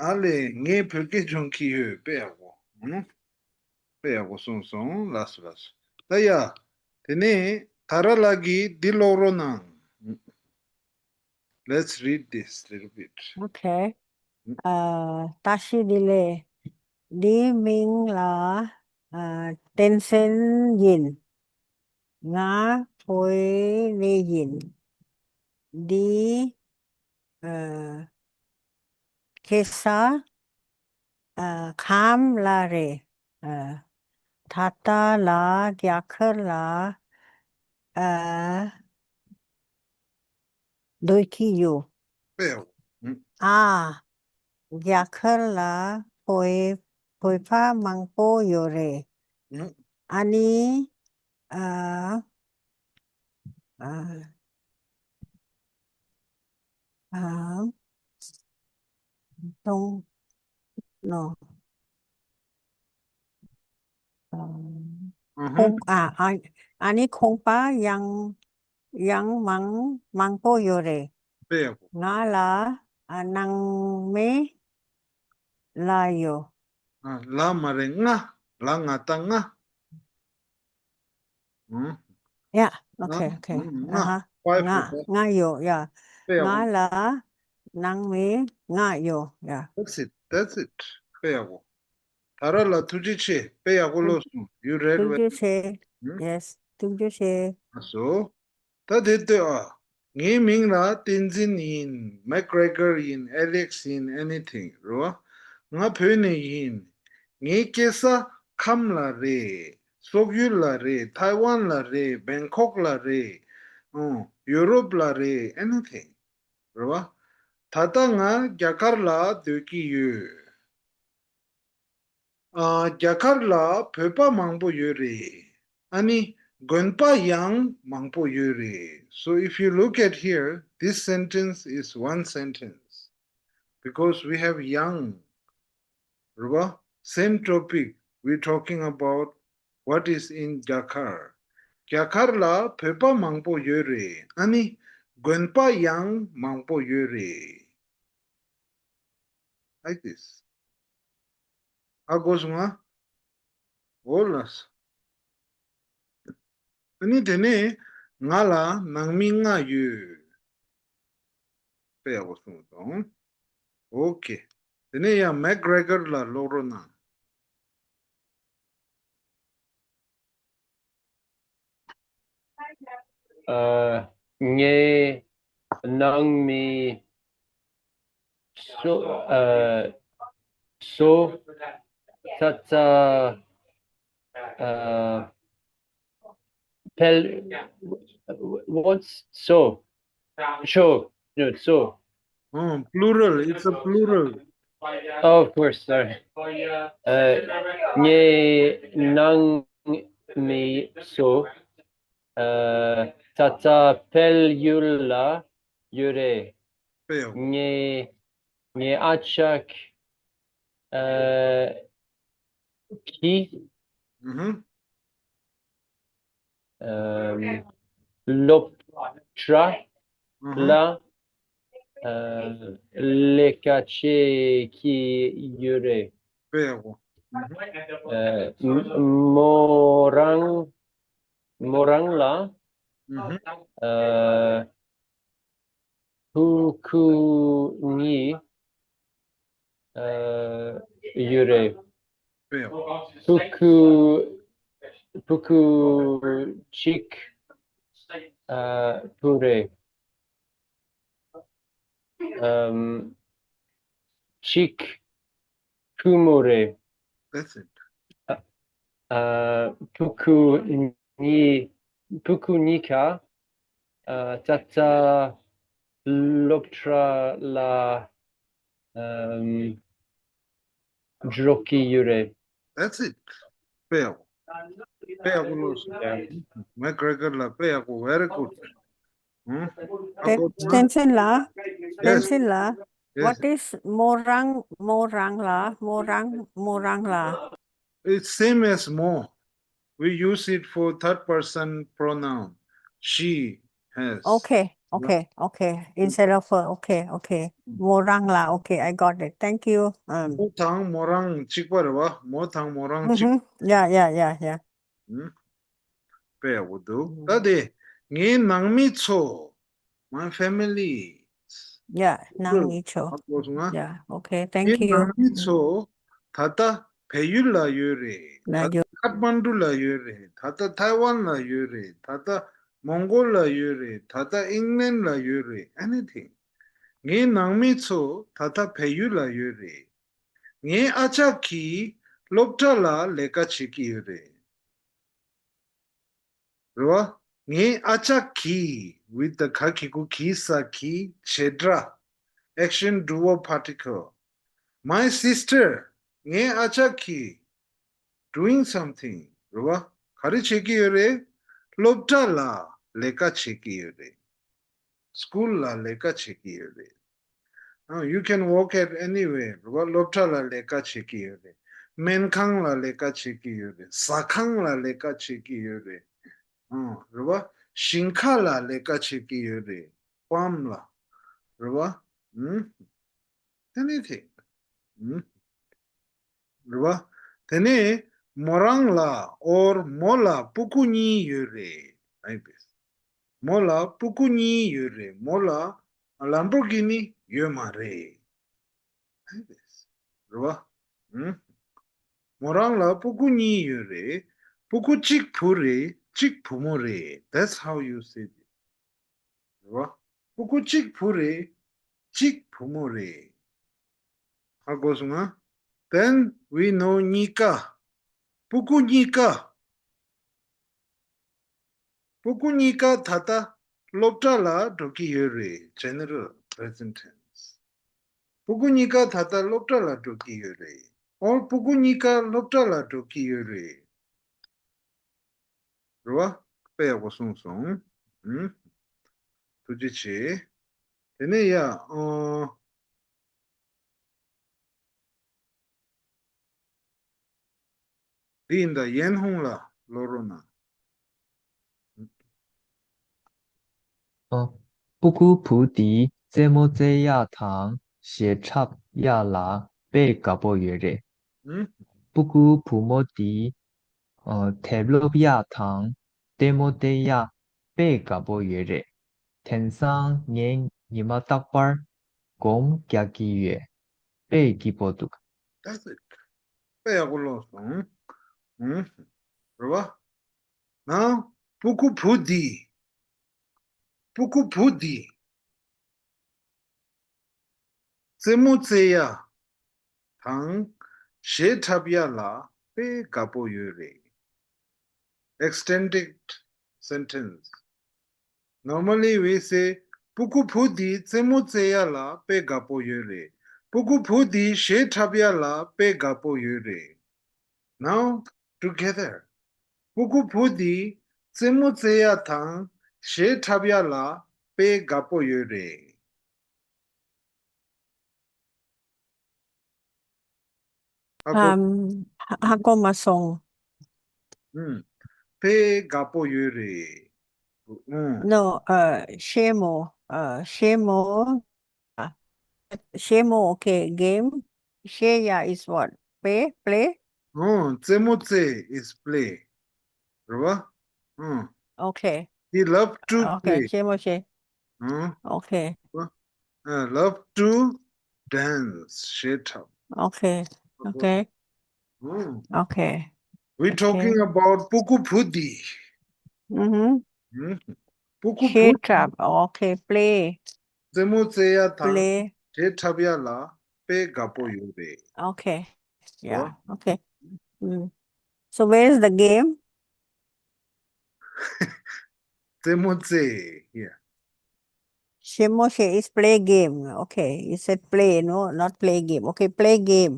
ཨ་ལེ། ངས་བོད་སྐད་སྦྱོང་གི་ཡོད། དཔེ་ཡག་པོ། ཨང་། དཔེ་ཡག་པོ་གསུངས་སོང་། ལགས་སོ་ལགས་སོ། ད་ཡ། དེ་ནས་དྷ་ར་ལགས་ཀྱིས་འདི་ཀློག་རོགས་གནང་། Let's read this little bit. Okay. ཨ། བཀྲ་ཤིས་བདེ་ལེགས། འདིའི་མིང་ལ་ཨ་བསྟན་འཛིན་ཡིན། ང་བོད་ནས་ཡིན། འདི་ཨ་ཁ་སང་ཨ་ཁམས་ལ་རེད། ཨ་ད་ལྟ་ལ་རྒྱ་གར་ལ་ཨ་སྡོད་ཀྱི་ཡོད། དཔེ་ཡག་པོ། ཨ། རྒྱ་གར་ལ་བོད་བོད་པ་མང་པོ་ཡོད་རེད། ཨ་ནི་ཨ་ཨ་ཨ་ཁོང་ནོ། ཨ་ཁོང་ཨ་ཨ་ཨ་ནི་ཁོང་པ་ཡང་ཡང་མང་མང་པོ་ཡོད་རེད། དཔེ་ཡག་པོ། ང་ལ་ཨ་ནང་མི་ལ་ཡོད། ཨ་ལ་མ་རེད། ང་། ལ་ང་ད་ང་། ཨང་། Yeah, okay, okay. ང་། ཨ་ཧ། ང་། ང་ཡོད། Yeah. དཔེ་ཡག་པོ། ང་ལ་ནང་མི་ལྔ་ཡོད། Yeah. That's it, that's it. དཔེ་ཡག་པོ། དྷ་ར་ལ་ཐུགས་རྗེ་ཆེ། དཔེ་ཡག་པོ་ཀློག་སོང་། You read well. ཐུགས་རྗེ་ཆེ། ཨང་། Yes, ཐུགས་རྗེ་ཆེ། ཨ་སོ། ད་དེ་ལྟོས་ཨ། ངའི་མིང་ལ་བསྟན་འཛིན་ཡིན། མེག་རེ་གར་ཡིན། ཨེ་ལེགས་ཡིན། Anything རོ། ང་བོད་ནས་ཡིན། ངའི་སྐྱེས་ས་ཁམས་ལ་རེད། སོག་ཡུལ་ལ་རེད། ཐའེ་ཝན་ལ་རེད། བེང་ཀོག་ལ་རེད། ཨང་། ཡུ་རོབ་ལ་རེད། Anything རོ། ད་ལྟ་ང་རྒྱ་གར་ལ་སྡོད་ཀྱི་ཡོད། ཨ། རྒྱ་གར་ལ་བོད་པ་མང་པོ་ཡོད་རེད། ཨ་ནི་དགོན་པ་ཡང་མང་པོ་ཡོད་རེད། So if you look at here, this sentence is one sentence because we have yang རེད་པ། Same topic, we talking about what is in རྒྱ་གར། རྒྱ་གར་ལ་བོད་པ་མང་པོ་ཡོད་རེད། ཨ་ནི་དགོན་པ་ཡང་མང་པོ་ཡོད་རེད། Like this. ཨ་གོ་སོང་ང་། འོ་ལགས། ཨ་ནི་དེ་ནས་ང་ལ་ནང་མི་ལྔ་ཡོད། དཔེ་ཡག་པོ་གསུངས་སོང་། ཨོ་ཁེ། དེ་ནས་ཡང་མེག་རེ་གར་ལ་ཀློག་རོགས་གནང་། ཨ། ངའི་ནང་མི་སོ་ཨ་སོ་ཚ་ཚ་ཨ་ཕལ། What's so? Sure. No, so. Oh, plural. It's a plural. Oh, of course. Sorry. ཨ། ངའི་ནང་མི་སོ་ ཨ། ད་ལྟ་བལ་ཡུལ་ལ་ཡོད་རེད། དཔེ་ཡག་པོ། ངའི་ངའི་ཨ་ཅག་ཨ། གིས། ཨུ་ཧུམ། ཨམ། སློབ་གྲྭ་ཨུ་ཧུམ། ལ་ཨ། ལས་ཀ་བྱེད་ཀྱི་ཡོད་རེད། དཔེ་ཡག་པོ། ཨུ་ཧུམ། ཨ། མོ་རང་མོ་རང་ལ་ཨུ་ཧུམ། ཨ། ཕྲུ་གུ་གཉིས་ཨ། ཡོད་རེད། དཔེ་ཡག་པོ། ཕྲུ་གུ་ཕྲུ་གུ་གཅིག་ཨ། བུ་རེད། ཨམ། གཅིག་བུ་མོ་རེད། That's it. ཨ། ཨ། ཕྲུ་གུ་གཉིས། ཕྲུ་གུ་གཉིས་ཀ་ཨ། ད་ལྟ་སློབ་གྲྭ་ལ་ཨམ། འགྲོ་གི་ཡོད་རེད། That's it. དཔེ་ཡག་པོ། དཔེ་ཡག་པོ་ལོས་སོང་། ཡ། མེ་ཀྲེ་ཀར་ལ་དཔེ་ཡག་པོ། Very good. ཧུམ། ཨ། བསྟན་བསྟན་འཛིན་ལགས། བསྟན་ཡེ་སི། འཛིན་ལགས། ཡེ་སི། What is མོ་རང་མོ་རང་ལ། མོ་རང་མོ་རང་ལ། It's same as མོ. We use it for third person pronoun. She has. Okay, okay, okay. Instead of her. Okay, okay. མོ་རང་ལ། Okay, I got it. Thank you. ཨམ། མོ་དང་མོ་རང་གཅིག་པ་རེད་པ། མོ་དང་མོ་རང་གཅིག་ཨུ་ཧུམ། Yeah, yeah, yeah, yeah. ཨུམ། དཔེ་ཡག་པོ་འདུག། ཨུམ། ད་དེ་ངའི་ནང་མི་ཚོ། My family. Yeah, ནང་མི་ཚོ། ཧ་གོ་སོང་ང་། Yeah, okay, thank you. ངའི་ནང་མི་ཚོ་ད་ལྟ་བལ་ཡུལ་ལ་ཡོད་རེད། ད་ལྟ་ཡོད། ཁཐ་མན་ཌུ་ལ་ཡོད་རེད། ད་ལྟ་ཐའེ་ཝན་ལ་ཡོད་རེད། ད་ལྟ་མོང་གོལ་ལ་ཡོད་རེད། ད་ལྟ་ཨིང་ལན་ལ་ཡོད་རེད། Anything. ངའི་ནང་མི་ཚོ་ད་ལྟ་བལ་ཡུལ་ལ་ཡོད་རེད། ངའི་ཨ་ཅག་གིས་སློབ་གྲྭ་ལ་ལས་ཀ་བྱེད་ཀྱི་ཡོད་རེད། རེད་པ། ངའི་ཨ་ཅག་གིས། with the ག་གི་གུ་གིས་ས་གིས་བྱེད་སྒྲ། Action doer particle. My sister. ངའི་ཨ་ཅག་གིས། doing something. རེད་པ། ག་རེ་བྱེད་ཀྱི་ཡོད་རེད། སློབ་གྲྭ་ལ་ལས་ཀ་བྱེད་ཀྱི་ཡོད་རེད། སྐུལ་ལ་ལས་ཀ་བྱེད་ཀྱི་ཡོད་རེད། ཨ། You can work at anywhere. རེད་པ། སློབ་གྲྭ་ལ་ལས་ཀ་བྱེད་ཀྱི་ཡོད་རེད། སྨན་ཁང་ལ་ལས་ཀ་བྱེད་ཀྱི་ཡོད་རེད། ཟ་ཁང་ལ་ལས་ཀ་བྱེད་ཀྱི་ཡོད་རེད། ཨ། རེད་པ། ཞིང་ཁ་ལ་ལས་ཀ་བྱེད་ཀྱི་ཡོད་རེད། ཕཱརམ་ལ། རེད་པ། ཨུམ། Anything. ཨུམ། རེད་པ། དེ་ནས་མོ་རང་ལ། or མོ་ལ་སྤུ་གུ་གཉིས་ཡོད་རེད། Like this. མོ་ལ་སྤུ་གུ་གཉིས་ཡོད་རེད། མོ་ལ་ལམ་བོར་གྷི་ནི་ཡོད་མ་རེད། Like this. རེད་པ། ཨུམ། མོ་རང་ལ་སྤུ་གུ་གཉིས་ཡོད་རེད། སྤུ་གུ་གཅིག་བུ་རེད། གཅིག་བུ་མོ་རེད། That's how you say it. རེད་པ། སྤུ་གུ་གཅིག་བུ་རེད། གཅིག་བུ་མོ་རེད། ཧ་གོ་སོང་ང་། Then we know གཉིས་ཀ། སྤུ་གུ་གཉིས་ཀ། སྤུ་གུ་གཉིས་ཀ་ད་ལྟ་སློབ་གྲྭ་ལ་འགྲོ་གི་ཡོད་རེད། General present tense. སྤུ་གུ་གཉིས་ཀ་ད་ལྟ་སློབ་གྲྭ་ལ་འགྲོ་གི་ཡོད་རེད། Or སྤུ་གུ་གཉིས་ཀ་སློབ་གྲྭ་ལ་འགྲོ་གི་ཡོད་རེད། རེད་པ། དཔེ་ཡག་པོ་གསུངས་སོང་། ཨུམ། ཐུགས་རྗེ་ཆེ། དེ་ནས་ཡ། ཨོ། འདི་ཡིན་ད། ཡན་ཧུང་ལ་ཀློག་རོགས་གནང་། ཨ། སྤུ་གུ་བུ་དེས་རྩེད་མོ་རྩེ་ཡག་དང་གཞས་འཁྲབ་ཡག་ལ་དཔེ་དགའ་པོ་ཡོད་རེད། ཨུམ། སྤུ་གུ་བུ་མོ་དེས། ཨ། དེབ་ཀློག་ཡག་དང་ལྟད་མོ་བལྟ་ཡག་དཔེ་དགའ་པོ་ཡོད་རེད། དེང་སང་ངས་ཉི་མ་རྟག་པར་སྒོམ་རྒྱག་གི་ཡོད། དཔེ་སྐྱིད་པོ་འདུག། That's it. དཔེ་ཡག་པོ་ཀློག་སོང་། ཨུམ། རེད་པ། ན། སྤུ་གུ་བུ་འདིས། སྤུ་གུ་བུ་འདིས་རྩེད་མོ་རྩེ་ཡ་དང་གཞས་འཁྲབ་ཡ་ལ་དཔེ་དགའ་པོ་ཡོད་རེད། Extended sentence. Normally we say སྤུ་གུ་བུ་འདིས་རྩེད་མོ་རྩེ་ཡ་ལ་དཔེ་དགའ་པོ་ཡོད་རེད། སྤུ་གུ་བུ་འདིས་གཞས་འཁྲབ་ཡ་ལ་དཔེ་དགའ་པོ་ཡོད་རེད། Now together. སྤུ་གུ་བུ་འདིས་ རྩེད་མོ་རྩེ་ཡ་དང་གཞས་འཁྲབ་ཡ་ལ་དཔེ་དགའ་པོ་ཡོད་རེད། ཧ་གོ་ཨམ། ཧ་ཧ་གོ་མ་སོང་། ཨུམ། དཔེ་དགའ་པོ་ཡོད་རེད། ཨུམ། No, uh, གཞས་མོ། Uh, གཞས་མོ། Uh, གཞས་མོ། Okay, game. གཞས་ཡ་is what? Play, play? ཨོ། རྩེད་མོ་རྩེ་is play. རེད་བ། ཨོ། Okay. He love to Okay, play. གཞས་མོ་གཞས། ཨོ། Okay. ཨ། Love to dance. གཞས་འཁྲབ། Okay. Okay. ཨོ། Okay. We talking Okay. about སྤུ་གུ་བུ་འདི། ཨུ་ཧུམ། ཨུམ། སྤུ་གུ་བུ་གཞས་འཁྲབ། Okay, play. རྩེད་མོ་རྩེ་ཡ་དང་Play. གཞས་འཁྲབ་ཡ་ལ་དཔེ་དགའ་པོ་ཡོད་རེད། Okay. Yeah. ཨོ། Okay. Mm. So where is the game? རྩེད་མོ་རྩེ། Yeah. གཞས་མོ་གཞས་is play game. Okay. You said play, no, not play game. Okay, play game.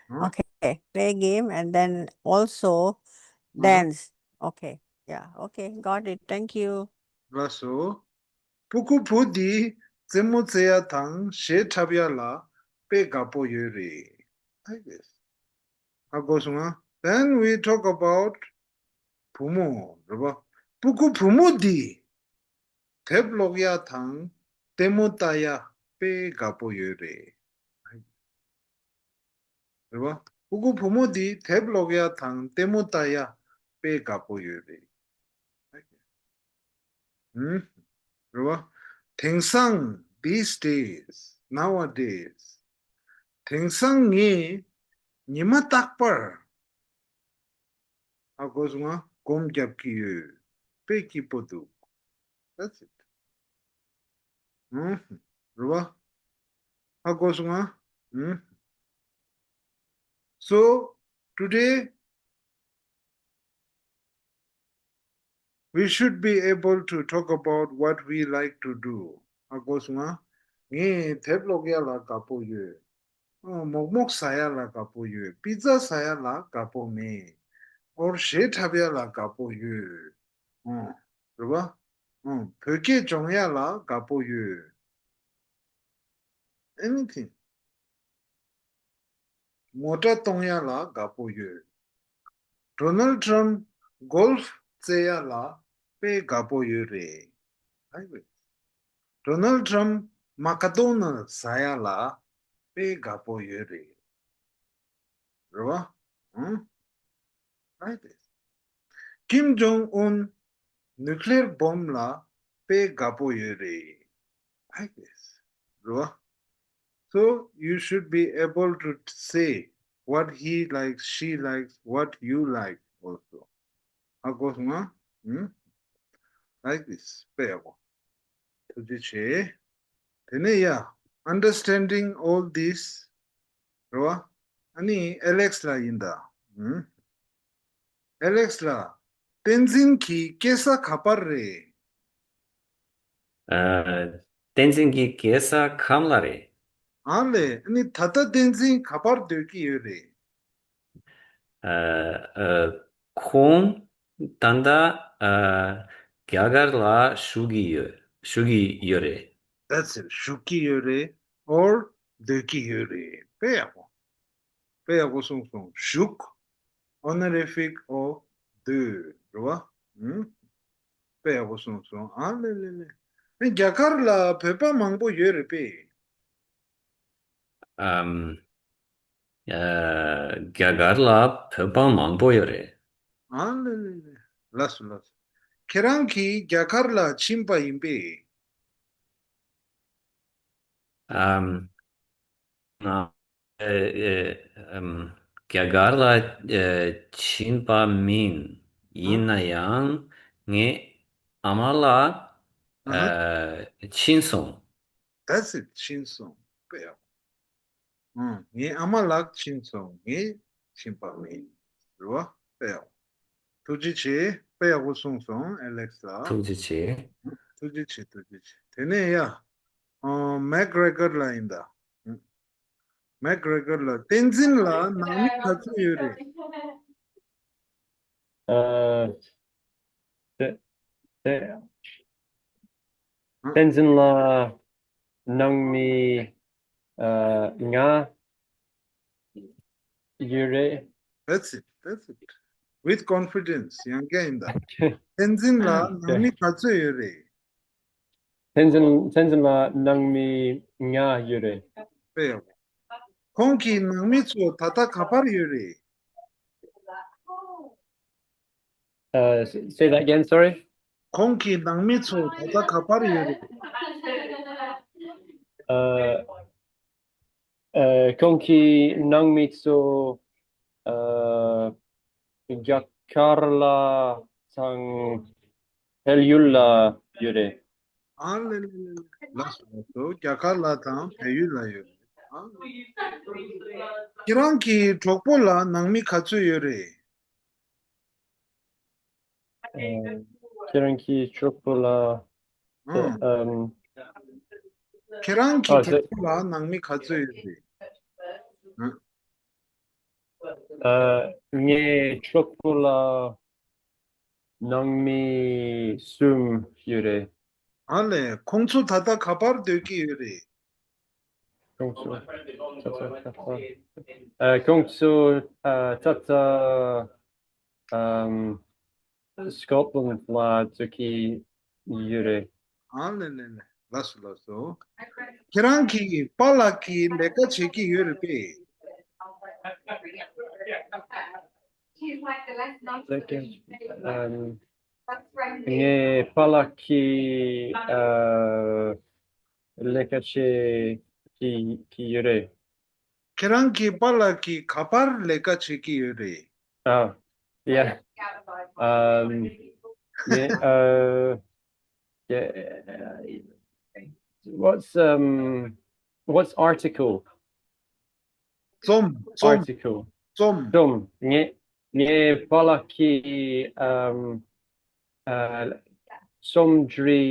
ཨ། Okay. Play game and then also ཨ། dance. Okay. Yeah. Okay. Got it. Thank you. ལགས་སོ། སྤུ་གུ་བུ་འདིས་རྩེད་མོ་རྩེ་ཡ་དང་གཞས་འཁྲབ་ཡ་ལ་དཔེ་དགའ་པོ་ཡོད་རེད། ཧ་གོ་སོང་ང་། Then we talk about བུ་མོ། རེད་པ། སྤུ་གུ་བུ་མོ་འདིས་དེབ་ཀློག་ཡ་དང་ལྟད་མོ་ལྟ་ཡ་དཔེ་དགའ་པོ་ཡོད་རེད། རེད་བ། སྤུ་གུ་བུ་མོ་འདིས་དེབ་ཀློག་ཡ་དང་ལྟད་མོ་ལྟ་ཡ་དཔེ་དགའ་པོ་ཡོད་རེད། ཨུམ། རེད་བ། དེང་སང་། These days. Nowadays. དེང་སང་ངས་ཉི་མ་རྟག་པར། ཧ་གོ་སོང་ང་། སྒོམ་རྒྱབ་ཀྱི་ཡོད། དཔེ་སྐྱིད་པོ་འདུག That's it. ཨུམ། རེད་བ། ཧ་གོ་སོང་ང་། ཨུམ། So, today, we should be able to talk about what we like to do. ཧ་གོ་སོང་ང་། ངས་དེབ་ཀློག་ཡ་ལ་དགའ་པོ་ཡོད། ཨོ། མོག་མོག་ཟ་ཡ་ལ་དགའ་པོ་ཡོད། པི་ཛ་ཟ་ཡ་ལ་དགའ་པོ་མེད། ཨོར་གཞས་འཁྲབ་ཡ་ལ་དགའ་པོ་ཡོད། ཨོ། རེད་བ། ཨོ། བོད་སྐད་སྦྱོང་ཡ་ལ་དགའ་པོ་ཡོད། Anything. མོ་ཊ་གཏོང་ཡ་ལ་དགའ་པོ་ཡོད། ཌོ་ནལ་ཊམ་གོལ་ཕ་རྩེ་ཡ་ལ་དཔེ་དགའ་པོ་ཡོད་རེད། ཌོ་ནལ་ཊམ་མ་ཀ་དོ་ནལ་ཟ་ཡ་ལ་དཔེ་དགའ་པོ་ཡོད་རེད། རེད་བ། ཨང་། ཨའི་ཏེ། ཀིམ་ཇོང་ཨུན་ནུ་ཀི་ལི་ཡར་བོམ་ལ་དཔེ་དགའ་པོ་ཡོད་རེད། ཨའི་ཏེ། རེད་བ། So you should be able to say what he likes, she likes, what you like also. ཧ་གོ་སོང་ང་། ཨུམ། Like this. དཔེ་ཡག་པོ། ཐུགས་རྗེ་ཆེ། དེ་ནས་ཡ། Understanding all this. རེད་བ། ཨ་ནི་ཨེ་ལེགས་ལགས་ཡིན་ད། ཨུམ། ཨེ་ལེགས་ལགས། བསྟན་འཛིན་གྱི་སྐྱེས་ས་ག་པར་རེད། ཨ། བསྟན་འཛིན་གྱི་སྐྱེས་ས་ཁམས་ལ་རེད། ཨ་ལས། ཨ་ནི་ད་ལྟ་བསྟན་འཛིན་ག་པར་སྡོད་ཀྱི་ཡོད་རེད། ཨ། ཨ། ཁོང་ད་ལྟ། ཨ། རྒྱ་གར་ལ་བཞུགས་ཀྱི་ཡོད། བཞུགས་ཀྱི་ཡོད་རེད། That's it. བཞུགས་ཀྱི་ཡོད་རེད། or སྡོད་ཀྱི་ཡོད་རེད། དཔེ་ཡག་པོ། དཔེ་ཡག་པོ་གསུངས་སོང་། བཞུགས། Honorific of སྡོད། རེད་བ། ཨུམ། དཔེ་ཡག་པོ་གསུངས་སོང་། ཨ་ལེ་ལེ་ལེ། ཨེ། རྒྱ་གར་ལ་བོད་པ་མང་པོ་ཡོད་རེད་པས། ཨམ། ཨ། རྒྱ་གར་ལ་བོད་པ་མང་པོ་ཡོད་རེད། ཨ་ལེ་ལེ་ལེ། ལགས་སོ་ལགས་སོ། ཁྱེད་རང་གིས་རྒྱ་གར་ལ་ཕྱིན་པ་ཡིན་པས། ཨམ། ང་། ཨེ། ཨེ། ཨམ། རྒྱ་གར་ལ། ཨེ། ཕྱིན་པ་མིན། ཡིན་ན་ཡང་ངའི་ཨ་མ་ལགས། ཨ། ཕྱིན་སོང་། That's it. ཕྱིན་སོང་། དཔེ་ཡག་པོ། ཨང་། ངའི་ཨ་མ་ལགས་ཕྱིན་སོང་། ངས་ཕྱིན་པ་མིན། རེད་བ། དཔེ་ཡག་པོ། ཐུགས་རྗེ་ཆེ། དཔེ་ཡག་པོ་གསུངས་སོང་ཨེ་ལེགས་ལགས། ཐུགས་རྗེ་ཆེ། ཐུགས་རྗེ་ཆེ། ཐུགས་རྗེ་ཆེ། དེ་ནས་ཡ། ཨ། མེག་རེ་གར་ལགས་ཡིན་ད། མེག་རེ་གར་ལགས། བསྟན་འཛིན་ལ་ནང་མི་ག་ཚོད་ཡོད་རེད། ཨ། དེ་དེ་བསྟན་འཛིན་ལགས་ནང་མི་ཨ་ལྔ་ཡོད་རེད། That's it, that's it. With confidence. ཡང་བསྐྱར་ཡིན་ད། བསྟན་འཛིན་ལགས་ནང་མི་ག་ཚོད་ཡོད་རེད། བསྟན་འཛིན་བསྟན་འཛིན་ལགས་ནང་མི་ལྔ་ཡོད་རེད། དཔེ་ཡག་པོ། ཁོང་གི་ནང་མི་ཚོ་ད་ལྟ་ག་པར་ཡོད་རེད། Uh, say that again, sorry. ཁོང་གི་ནང་མི་ཚོ་ད་ལྟ་ག་པར་ཡོད་རེད། Uh, uh, ཁོང་གི་ནང་མི་ཚོ་uh, རྒྱ་གར་ལ་དང་བལ་ཡུལ་ལ་ཡོད་རེད། ཨ་ལེ་ལེ་ལེ་ལེ། ལགས་སོ་ལགས་སོ། རྒྱ་གར་ལ་དང་བལ་ཡུལ་ལ་ཡོད་རེད། ཨ། ཁྱེད་རང་གི་གྲོགས་པོ་ལ་ནང་མི་ག་ཚོད་ཡོད་རེད། ཨ། ཁྱེད་རང་གི་གྲོགས་པོ་ལ། ཨང་། ཨམ། ཁྱེད་རང་གི་ཨ་ཟེར། གྲོགས་པོ་ལ་ནང་མི་ག་ཚོད་ཡོད་རེད། ཨ། ཨ། ངའི་གྲོགས་པོ་ལ་ནང་མི་གསུམ་ཡོད་རེད། ཨ་ལས། ཁོང་ཚོ་ད་ལྟ་ག་པར་སྡོད་ཀྱི་ཡོད་རེད། ཁོང་ཚོ་ད་ལྟ་ག་པར། ཨ། ཁོང་ཚོ་ཨ་ད་ལྟ་ཨམ། སི་ཀོཊ་ལེན་ཌི་ལ་འགྲོ་གི་ཡོད་རེད། ཨ་ལེ་ལེ་ལེ། ལགས་སོ་ལགས་སོ། ཁྱེད་རང་གི་པཱ་ལགས་ཀྱིས་ལས་ཀ་བྱེད་ཀྱི་ཡོད་རེད་པས། ལས་ཀ་ཨམ། ངའི་པཱ་ལགས་ཀྱིས་ཨ་ལས་ཀ་བྱེད་ཀྱི་ཀྱི་ཡོད་རེད། ཁྱེད་རང་གི་པཱ་ལགས་ཀྱིས་ག་པར་ལས་ཀ་བྱེད་ཀྱི་ཡོད་རེད། Oh, yeah. Um, yeah, uh, yeah. What's um, what's article? རྩོམ། རྩོམ། Article. རྩོམ། རྩོམ། ངའི་ངའི་པཱ་ལགས་ཀྱིས་um, uh, རྩོམ་འབྲི་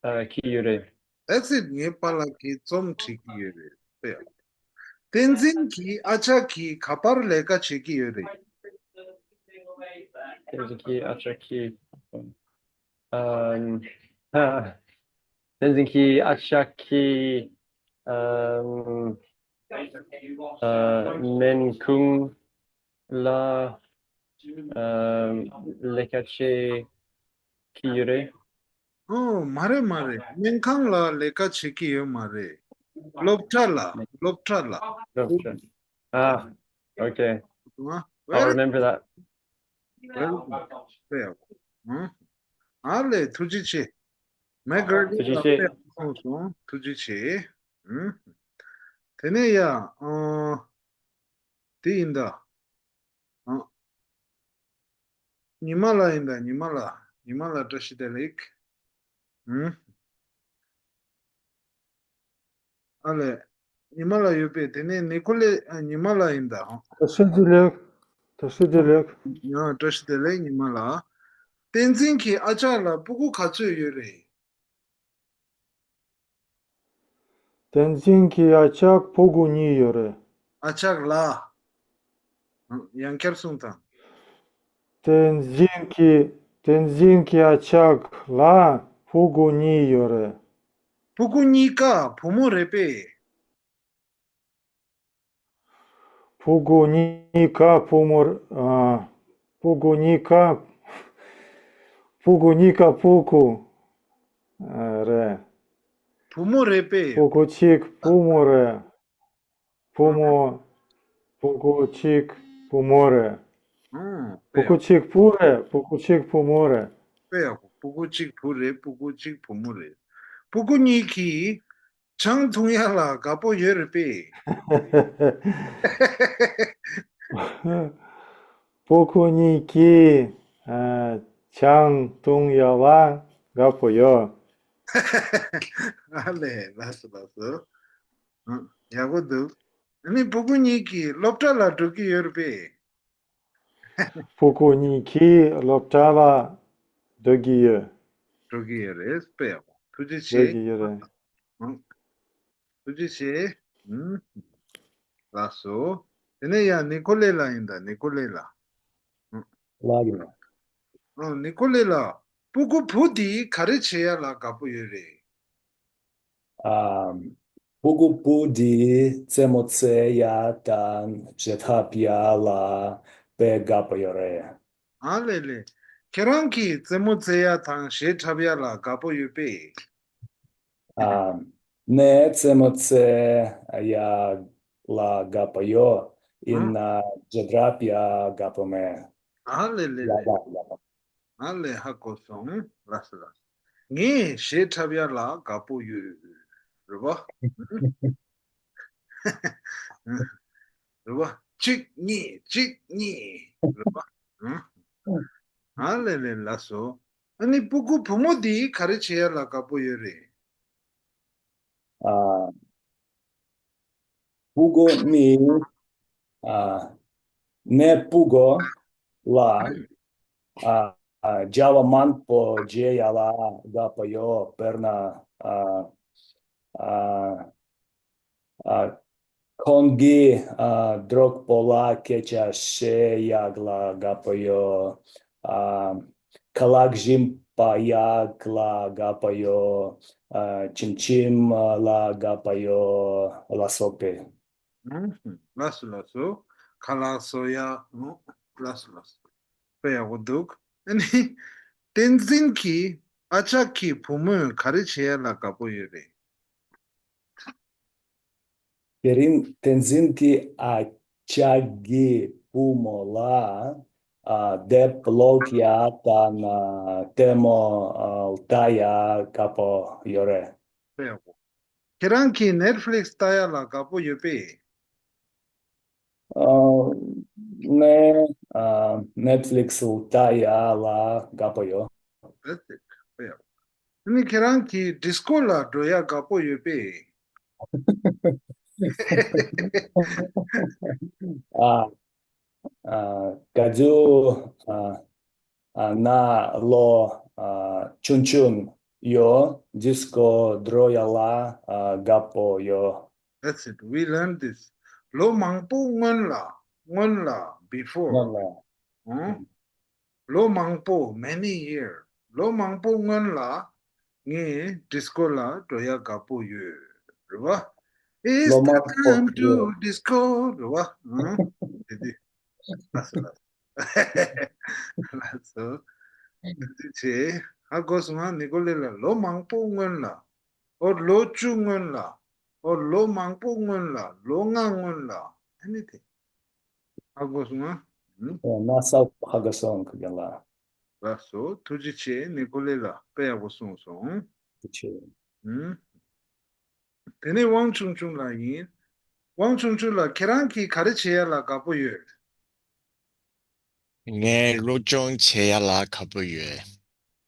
ཨ་ཀྱི་ཡོད་རེད། That's it. ངའི་པཱ་ལགས་ཀྱིས་རྩོམ་བྲིས་ཀྱི་ཡོད་རེད། དཔེ་ཡག་པོ། བསྟན་འཛིན་གྱི་ཨ་ཅག་གིས་ག་པར་ལས་ཀ་བྱེད་ཀྱི་ཡོད་རེད། བསྟན་འཛིན་གྱི་ཨ་ཅག་གིས་ཨམ། བསྟན་འཛིན་གྱི་ཨ་ཅག་གིས་ཨམ། ཨ། སྨན་ཁང་ལ་ཨ་ལས་ཀ་བྱེད་ཀྱི་ཡོད་རེད། ཨོ། མ་རེད་མ་རེད། སྨན་ཁང་ལ་ལས་ཀ་བྱེད་ཀྱི་ཡོད་མ་རེད། སློབ་གྲྭ་ལ། སློབ་གྲྭ་ལ། སློབ་གྲྭ། ཨ། Okay. I'll remember that. Very good. དཔེ་ཡག་པོ། ཨ་ལས། ཐུགས་རྗེ་ཆེ། མེག་གྷར་ཌི་ལགས་ཐུགས་རྗེ་ཆེ། དཔེ་ཡག་པོ་གསུངས་སོང་། ཐུགས་རྗེ་ཆེ། ཨུམ། དེ་ནས་ཡ། ཨ། དེ་ཡིན་ད། ཨ། ཉི་མ་ལགས་ཡིན་ད། ཉི་མ་ལགས། ཉི་མ་ལགས་བཀྲ་ཤིས་བདེ་ལེགས། ཨུམ། ཨ་ལས། ཉི་མ་ལགས་ཡོད་པས། དེ་ནས་ནི་ཁོ་ལེ། ཨ། ཉི་མ་ལགས་ཡིན་ད། བཀྲ་ཤིས་བདེ་ལེགས། བཀྲ་ཤིས་བདེ་ལེགས། ཡང་བཀྲ་ཤིས་བདེ་ལེགས་ཉི་མ་ལགས། བསྟན་འཛིན་གྱི་ཨ་ཅག་ལ་སྤུ་གུ་ག་ཚོད་ཡོད་རེད། བསྟན་འཛིན་གྱི་ཨ་ཅག་སྤུ་གུ་གཉིས་ཡོད་རེད། ཨ་ཅག་ལ། ཡང་བསྐྱར་གསུངས་དང་། བསྟན་འཛིན་གྱི་བསྟན་འཛིན་གྱི་ཨ་ཅག་ལ་སྤུ་གུ་གཉིས་ཡོད་རེད། སྤུ་གུ་གཉིས་ཀ་བུ་མོ་རེད་པས། སྤུ་གུ་གཉིས་ཀ་བུ་མོ། ཨ། སྤུ་གུ་གཉིས་ཀ་སྤུ་གུ་གཉིས་ཀ་སྤུ་གུ། ཨ། རེད། བུ་མོ་རེད་པས། སྤུ་གུ་གཅིག་བུ་མོ་རེད། བུ་མོ། སྤུ་གུ་གཅིག་བུ་མོ་རེད། ཨང་། སྤུ་གུ་གཅིག་བུ་རེད། སྤུ་གུ་གཅིག་བུ་མོ་རེད། དཔེ་ཡག་པོ། སྤུ་གུ་གཅིག་བུ་རེད། སྤུ་གུ་གཅིག་བུ་མོ་རེད། སྤུ་གུ་གཉིས་ཀྱིས་ཆང་འཐུང་ཡ་ལ་དགའ་པོ་ཡོད་རེད་པས། སྤུ་གུ་གཉིས་ཀྱིས། ཨ། ཆང་འཐུང་ཡ་ལ་དགའ་པོ་ཡོད། ཨ་ལས། ལགས་སོ་ལགས་སོ། ཨ། ཡག་པོ་འདུག་ཨ་ནི་སྤུ་གུ་གཉིས་ཀྱིས་སློབ་གྲྭ་ལ་འགྲོ་གི་ཡོད་རེད་པས། སྤུ་གུ་གཉིས་ཀྱིས་སློབ་གྲྭ་ལ་འགྲོ་གི་ཡོད། འགྲོ་གི་ཡོད་རེད། དཔེ་ཡག་པོ། ཐུགས་རྗེ་ཆེ། འགྲོ་གི་ཡོད་རེད། ཨང་། ཐུགས་རྗེ་ཆེ། ཨུམ། ལགས་སོ། དེ་ནས་ཡང་ནི་ཁོ་ལེ་ལགས་ཡིན་ད། ནི་ཁོ་ལེ་ལགས། ཨུམ། ལགས་ཡིན། ཨ། ནི་ཀོ་ལེ་ལགས། སྤུ་གུ་བུ་འདི་ག་རེ་བྱེད་ཡ་ལ་དགའ་པོ་ཡོད་རེད། ཨ། སྤུ་གུ་བུ་འདི་རྩེད་མོ་རྩེ་ཡ་དང་གཞས་འཁྲབ་ཡ་ལ་དཔེ་དགའ་པོ་ཡོད་རེད། ཨ་ལེ་ལེ། ཁྱེད་རང་གིས་རྩེད་མོ་རྩེ་ཡ་དང་གཞས་འཁྲབ་ཡ་ལ་དགའ་པོ་ཡོད་པས། ཨ། ངས་རྩེད་མོ་རྩེ་ཡ་ལ་དགའ་པོ་ཡོད། ཡིན་ཨ། ན་གཞས་འཁྲབ་ཡ་དགའ་པོ་མེད། ཨ་ལེ་ལེ་ཡ་ལེ། ལ་དགའ་པོ། ཨ་ལེ། ཧ་གོ་སོང་། ལགས་སོ་ལགས་སོ། ངས་གཞས་འཁྲབ་ཡ་ལ་དགའ་པོ་ཡོད། རེད་པ། རེད་པ། གཅིག་གཉིས་གཅིག་གཉིས། རེད་པ། ཨ་ལེ་ལེ། ལགས་སོ། ཨ་ནི་སྤུ་གུ་བུ་མོ་འདི་ག་རེ་བྱེད་ཡ་ལ་དགའ་པོ་ཡོད་རེད། ཨ། སྤུ་གུ་ནི། ཨ། ངས་སྤུ་གུ་ལ། ཨ། ཨ། བྱ་བ་མང་པོ་བྱེད་ཡ་ལ་དགའ་པོ་ཡོད། དཔེར་ན། ཨ། ཨ། ཨ། ཁོང་གིས། ཨ། གྲོགས་པོ་ལ་སྐད་ཆ་བཤད་ཡག་ལ་དགའ་པོ་ཡོད། ཨ། ཁ་ལག་ཞིམ་པ་ཡག་ལ་དགའ་པོ་ཡོད། ཨ། ཁྱིམ་ཁྱིམ་ལ་དགའ་པོ་ཡོད་ལ་སོགས་པས། ཨུམ། ལགས་སོ་ལགས་སོ། ཁ་ལག་བཟོ་ཡ། ཨུམ། ལགས་སོ་ལགས་སོ། དཔེ་ཡག་པོ་འདུག་ཨ་ནི། བསྟན་འཛིན་གྱི་ཨ་ཅག་གི་བུ་མོས་ག་རེ་བྱེད་ཡ་ལ་དགའ་པོ་ཡོད་རེད། དེ་རིང་བསྟན་འཛིན་གྱི་ཨ་ཅག་གི་བུ་མོ་ལ། ཨ། དེབ་ཀློག་ཡ་དང་ལྟད་མོ་ལྟ་ཡ་དགའ་པོ་ཡོད་རེད། དཔེ་ཡག་པོ། ཁྱེད་རང་གིས་ནེཊ་ཕི་ལིག་སི་ལྟ་ཡ་ལ་དགའ་པོ་ཡོད་པས། ཨ། ངས། ཨ། ནེཊ་ཕི་ལིག་སི་ལྟ་ཡ་ལ་དགའ་པོ་ཡོད། That's it. དཔེ་ཡག་ཨ་ནི་ཁྱེད་རང་གིས་ཌི་སི་ཀོ་ལ་འགྲོ་ཡ་དགའ་པོ་ཡོད་པས། ཨ། ཨ། ག་ཚོད། ཨ། ཨ། ང་ལོ། ཨ། ཆུང་ཆུང་ཡོད། ཌི་སི་ཀོ་འགྲོ་ཡ་ལ། ཨ། དགའ་པོ་ཡོད། That's it. We learned this. ལོ་མང་པོ་སྔོན་ལ། སྔོན་ལ། Before. སྔོན་ལ། ཨང་། ལོ་མང་པོ། Many year. ལོ་མང་པོ་སྔོན་ལ་ངས་ཌི་སི་ཀོ་ལ་འགྲོ་ཡ་དགའ་པོ་ཡོད། རེད་པ། It's ལོ་མང་པོ། Time to disco. རེད་པ། ཨང་། དེ་དུས། ལགས་སོ་ལགས་སོ། ལགས་སོ། དེ་དུས་ཆེ། ཧ་གོ་སོང་ང་། ནི་ཀོ་ལེ་ལགས། ལོ་མང་པོ་སྔོན་ལ། ཨོ། ལོ་བཅུ་སྔོན་ལ། ཨོ། ལོ་མང་པོ་སྔོན་ལ། ལོ་ལྔ་སྔོན་ལ། ཨ་ནི་དེ། ཧ་གོ་སོང་ང་། ཨུམ། ཨོ། ན་ས་ཧ་གོ་སོང་ཁ་རྒན་ལགས། ལགས་སོ། ཐུགས་རྗེ་ཆེ། ནི་ཀོ་ལེ་ལགས། དཔེ་ཡག་པོ་གསུངས་སོང་། ཐུགས་རྗེ་ཆེ། ཨུམ། དེ་ནས་དབང་ཆུང་ཆུང་ལགས་ཡིན། དབང་ཆུང་ཆུང་ལགས། ཁྱེད་རང་གིས་ག་རེ་བྱེད་ཡ་ལ་དགའ་པོ་ཡོད། ངས་སློབ་སྦྱོང་བྱེད་ཡ་ལ་དགའ་པོ་ཡོད།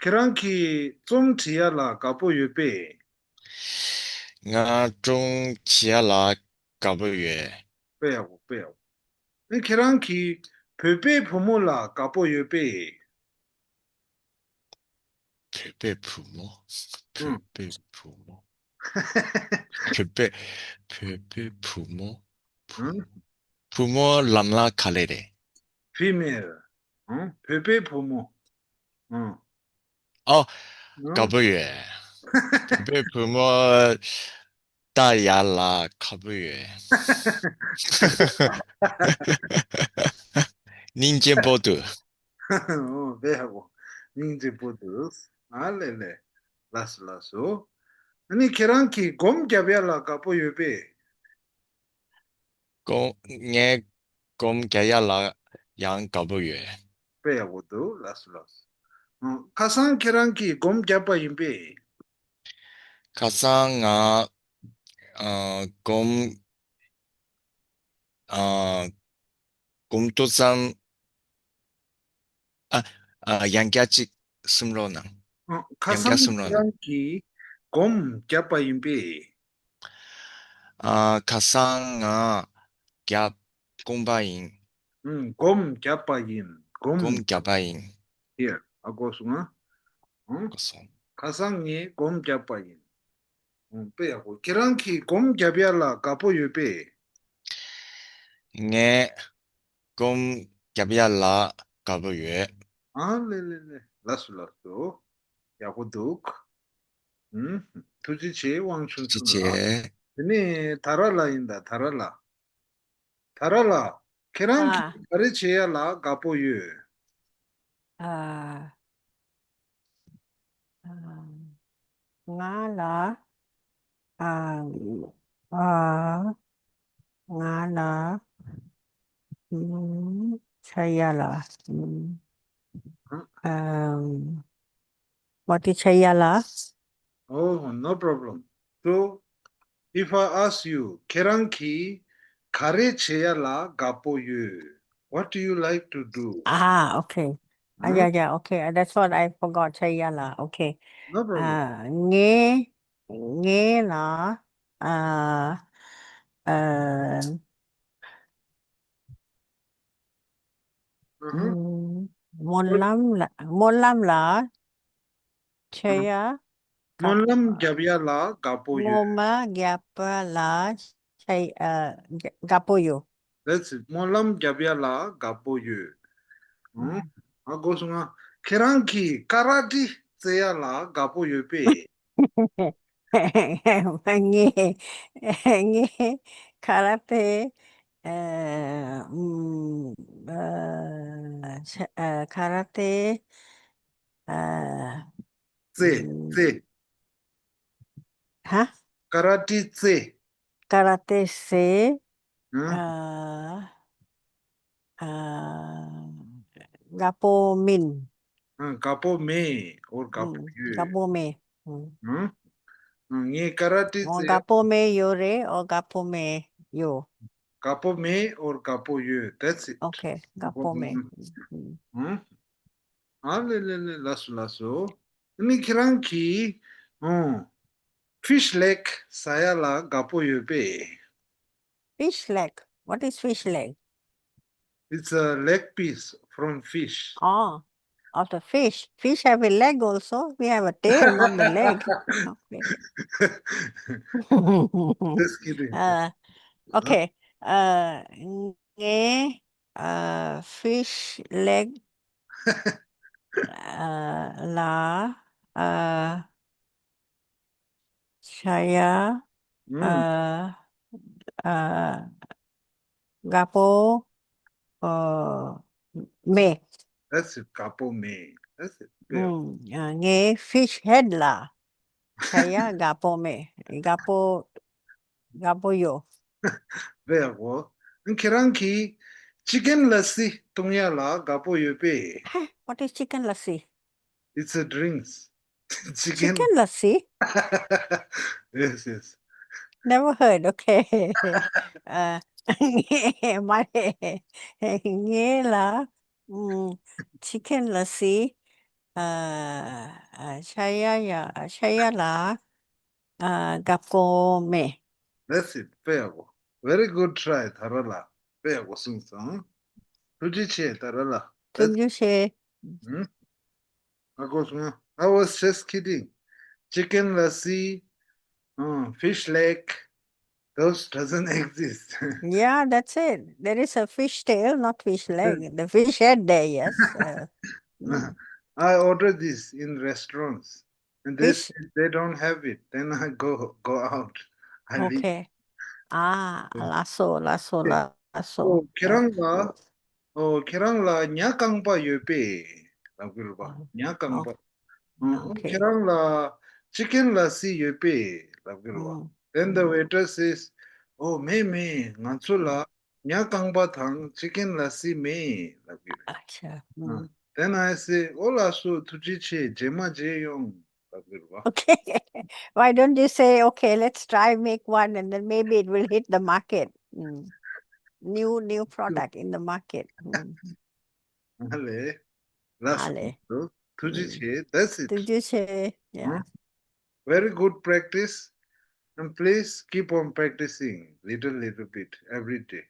ཁྱེད་རང་གིས་རྩོམ་འབྲི་ཡ་ལ་དགའ་པོ་ཡོད་པས། ང་སྒྲུང་བྲིས་ཡ་ལ་དགའ་པོ་ཡོད། དཔེ་ཡག་པོ། དཔེ་ཡག་པོ། ཨེ། ཁྱེད་རང་གིས་བོད་པའི་བུ་མོ་ལ་དགའ་པོ་ཡོད་པས། བོད་པའི་བུ་མོ། ཨང་། བོད་པའི་བུ་མོ། བོད་པའི། བོད་པའི་བུ་མོ། བུ། ཨང་། བུ་མོ་ལབ་ན་ག་རེ་རེད། Female. ཨང་། བོད་པའི་བུ་མོ། ཨང་། ཨོ། ཨང་། དགའ་པོ་ཡོད། བོད་པའི་བུ་མོ་ལྟ་ཡ་ལ་དགའ་པོ་ཡོད། སྙིང་རྗེ་པོ་འདུག་ཨོ། དཔེ་ཡག་པོ། སྙིང་རྗེ་པོ་འདུག་ཨ་ལེ་ལེ། ལགས་སོ་ལགས་སོ། ཨ་ནི་ཁྱེད་རང་གིས་སྒོམ་རྒྱབ་ཡ་ལ་དགའ་པོ་ཡོད་པས། སྒོམ། ངས་སྒོམ་རྒྱག་ཡ་ལ་ཡང་དགའ་པོ་ཡོད། དཔེ་ཡག་པོ་འདུག་ལགས་སོ་ལགས་སོ། ཨ། ཁ་སང་ཁྱེད་རང་གིས་སྒོམ་བརྒྱབ་པ་ཡིན་པས། ཁ་སང་ང་། ཨ། སྒོམ། ཨ། སྒོམ་ཏོག་ཙམ། ཨ། ཨ། ཡང་བསྐྱར་ཅིག་གསུང་རོགས་གནང་། ཨ། ཁ་ཡང་བསྐྱར་སང་གསུང་རོགས་ཁྱེད་རང་གིས་སྒོམ་བརྒྱབ་པ་ཡིན་པས། ཨ། ཁ་སང་ང་རྒྱབ། སྒོམ་པ་ཡིན། ཨུམ། སྒོམ་བརྒྱབ་པ་ཡིན། སྒོམ། སྒོམ་བརྒྱབ་པ་ཡིན། ཧེ། ཧ་གོ་སོང་ང་། ཨང་། གོ་སོང་། ཁ་སང་ངས་སྒོམ་བརྒྱབ་པ་ཡིན། ཨང་། དཔེ་ཡག་པོ། ཁྱེད་རང་གིས་སྒོམ་བརྒྱབ་ཡ་ལ་དགའ་པོ་ཡོད་པས། ངས་སྒོམ་བརྒྱབ་ཡ་ལ་དགའ་པོ་ཡོད། ཨ་ལེ་ལེ་ལེ། ལགས་སོ་ལགས་སོ། ཡག་པོ་འདུག་ཨུམ། ཐུགས་རྗེ་ཆེ། དབང་ཆུང་ཆུང་ལགས། ཐུགས་རྗེ་ཆེ། དེ་ནས་དྷ་ར་ལ་ཡིན་ད། དྷ་ར་ལ། དྷ་ར་ལ། ཁྱེད་རང་གིས་ཨ། ག་རེ་བྱེད་ཡ་ལ་དགའ་པོ་ཡོད། ཨ། ཨ། ང་ལ། ཨ། ཨ། ང་ལ། ཨུམ། བྱེད་ཡ་ལ། ཨུམ། ཨ། What is བྱེད་ཡ་ལ། Oh, no problem. So, if I ask you, ཁྱེད་རང་གིས་ག་རེ་བྱེད་ཡ་ལ་དགའ་པོ་ཡོད། What do you like to do? Ah, okay. Ah, yeah, yeah, okay. That's what I forgot. བྱེད་ཡ་ལ། Okay. No problem. ཨ། ངས། ངས་ལ། ཨ། ཨ། ཨུམ། སྨོན་ལམ་ལ། སྨོན་ལམ་ལ། བྱེད་ཡ། སྨོན་ལམ་རྒྱབ་ཡ་ལ་དགའ་པོ་ཡོད། སྨོན་ལམ་རྒྱབ་ཡ་ལ་བྱེད། ཨ། དགའ་པོ་ཡོད། That's it. སྨོན་ལམ་རྒྱབ་ཡ་ལ་དགའ་པོ་ཡོད། ཨང་། ཨ། གོ་སོང་ང་། ཁྱེད་རང་གིས་ཀ་ར་ཏི་རྩེ་ཡ་ལ་དགའ་པོ་ཡོད་པས། ངས། ངས་ཀ་ར་ཏེ། ཨ། ཨུམ། ཨ། ཆ། ཨ། ཀ་ར་ཏེ། ཨ། རྩེ། ཨུམ། རྩེ། ཧ། ཀ་ར་ཏི་རྩེ། ཀ་ར་ཏེ་རྩེ། ཨ། ཨ། ཨ། དགའ་པོ་མིན། ཨ། དགའ་པོ་མེད། or དགའ་པོ་ཨུམ། ཡོད། དགའ་པོ་མེད། ཨུམ། ཨ། ཨ། ངས་ཀ་ར་ཏི་རྩེ། འོ། དགའ་པོ་མེད་ཡོད་རེད། འོ། དགའ་པོ་མེད་ཡོད། དགའ་པོ་མེད། or དགའ་པོ་ཡོད། That's it. Okay. དགའ་པོ་མེད། ཨུམ། ཨ་ལེ་ལེ་ལེ། ལགས་སོ་ལགས་སོ། ཨ་ནི་ཁྱེད་རང་གིས། ཨོ། ཕིཤ་ལེག་ཟ་ཡ་ལ་དགའ་པོ་ཡོད་པས། Fish leg. What is fish leg? It's a leg piece from fish. Oh, of the fish. Fish have a leg also. We have a tail, not the leg. Okay. Just kidding. Uh, okay. Uh, ངས། uh, fish leg uh, ལ། uh, བྱེད་ཡ། ཨ། ཨ། དགའ་པོ། ཨ། མེད། That's it. དགའ་པོ་མེད། That's it. ཨ། ངས་fish head ལ་བྱེད་ཡ་དགའ་པོ་མེད། དགའ་པོ། དགའ་པོ་ཡོད། དཔེ་ཡག་པོ། ཁྱེད་རང་གིས་ཅི་ཀན་ལ་སི་བཏུང་ཡ་ལ་དགའ་པོ་ཡོད་པས། Hey, what is chicken lassi? It's a drinks. Chicken. Chicken lassi? Yes, yes. Never heard. Okay. ཨ། ངས་མ་རེད། ངས་ལ། ཨུམ། ཅི་ཀན་ལ་སི། ཨ། ཨ། བྱེད་ཡ། ཡ། བྱེད་ཡ་ལ། ཨ། དགའ་པོ་མེད། That's it. དཔེ་ཡག་པོ། Very good try. དྷ་ར་ལ། དཔེ་ཡག་པོ་གསུངས་སོང་། ཐུགས་རྗེ་ཆེ། དྷ་ར་ལ། ཐུགས་རྗེ་ཆེ། ཨ། གོ་སོང་། I was just kidding. Chicken lassi, uh, fish leg, those doesn't exist. Yeah, that's it. There is a fish tail, not fish leg. The fish head there, yes. Uh, mm. I order this in restaurants. And they, they don't have it. Then I go, go out. I leave. Okay. ཨ། ལགས་སོ། ལགས་སོ། ལགས་སོ། ཨོ། ཁྱེད་རང་ལ། ཨོ། ཁྱེད་རང་ལ་ཉ་རྐང་པ་ཡོད་པས། ལབ་ཀྱི་རེད་པ། ཉ་རྐང་པ། ཨོ། ཁྱེད་རང་ལ་ཅི་ཀན་ལ་སི་ཡོད་པས། ལབ་ཀྱི་རེད་པ། Then the waiter says, oh, མེད་མེད། ང་ཚོ་ལ་ཉ་རྐང་པ་དང་ཅི་ཀན་ལ་སི་མེད། ལབ་ཀྱི་རེད། ཨ་ཆ། Then I say, ཨོ་ལགས་སོ། ཐུགས་རྗེ་ཆེ། རྗེས་མ་མཇལ་ཡོང་། ལབ་ཀྱི་རེད་པ། Okay. Why don't you say, okay, let's try make one and then maybe it will hit the market. Mm. New, new product in the market. Mm. ཨ་ལེ། ལགས་སོ། ཨ་ལེ། ཐུགས་རྗེ་ཆེ། That's it. ཐུགས་རྗེ་ཆེ། Yeah. Very good practice. And please keep on practicing little, little bit every day.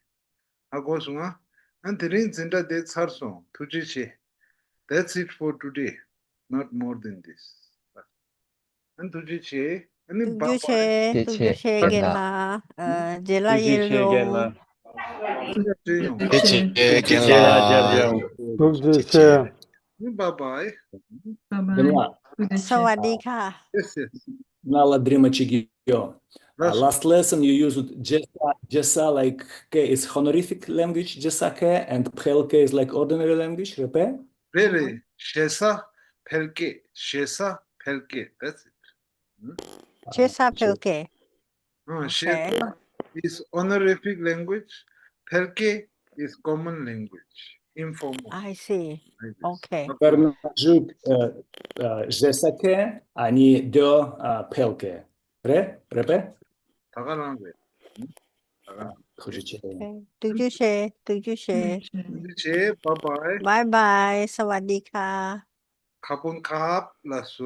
ཧ་གོ་སོང་ང་། ཨ། དེ་རིང་འཛིན་གྲྭ་དེ་ཚར་སོང་། ཐུགས་རྗེ་ཆེ། That's it for today. Not more than this. ཨ། ཐུགས་རྗེ་ཆེ། ཨ་ནི་ཐུགས་རྗེ་ཆེ། ཐུགས་རྗེ་ཆེ་རྒན་ལགས། ཨ། རྗེས་ལ་ཡིན་རུང་། ཐུགས་རྗེ་ཆེ་རྒན་ལགས། ཐུགས་རྗེ་ཆེ། Bye bye. Bye bye. Good day. สวัสดีค่ะ Yes, yes. Nala drima chigio. Uh, That's last lesson you used jesa, jesa like ke is honorific language, jesa ke, and phel ke is like ordinary language, repe? Really. Shesa, pelke. Shesa, pelke. That's it. Jesa pelke. Uh, Okay. Shesa is honorific language. Pelke is common language. Informal. I see. Like this. Okay. Pernajuk, uh, uh, jesa ke, ani do, uh, phel ke. Re, repe? ད་ག་རང་རེད། ད་ག་རང་། Khuji che. Okay. ཏུག་ཅུ་ཤེ། ཏུག་ཅུ་ཤེ། ཐུགས་རྗེ་ཆེ། Bye bye. Bye bye. สวัสดีค่ะ ཁ་པོན་ཁབ་ལ་སོ།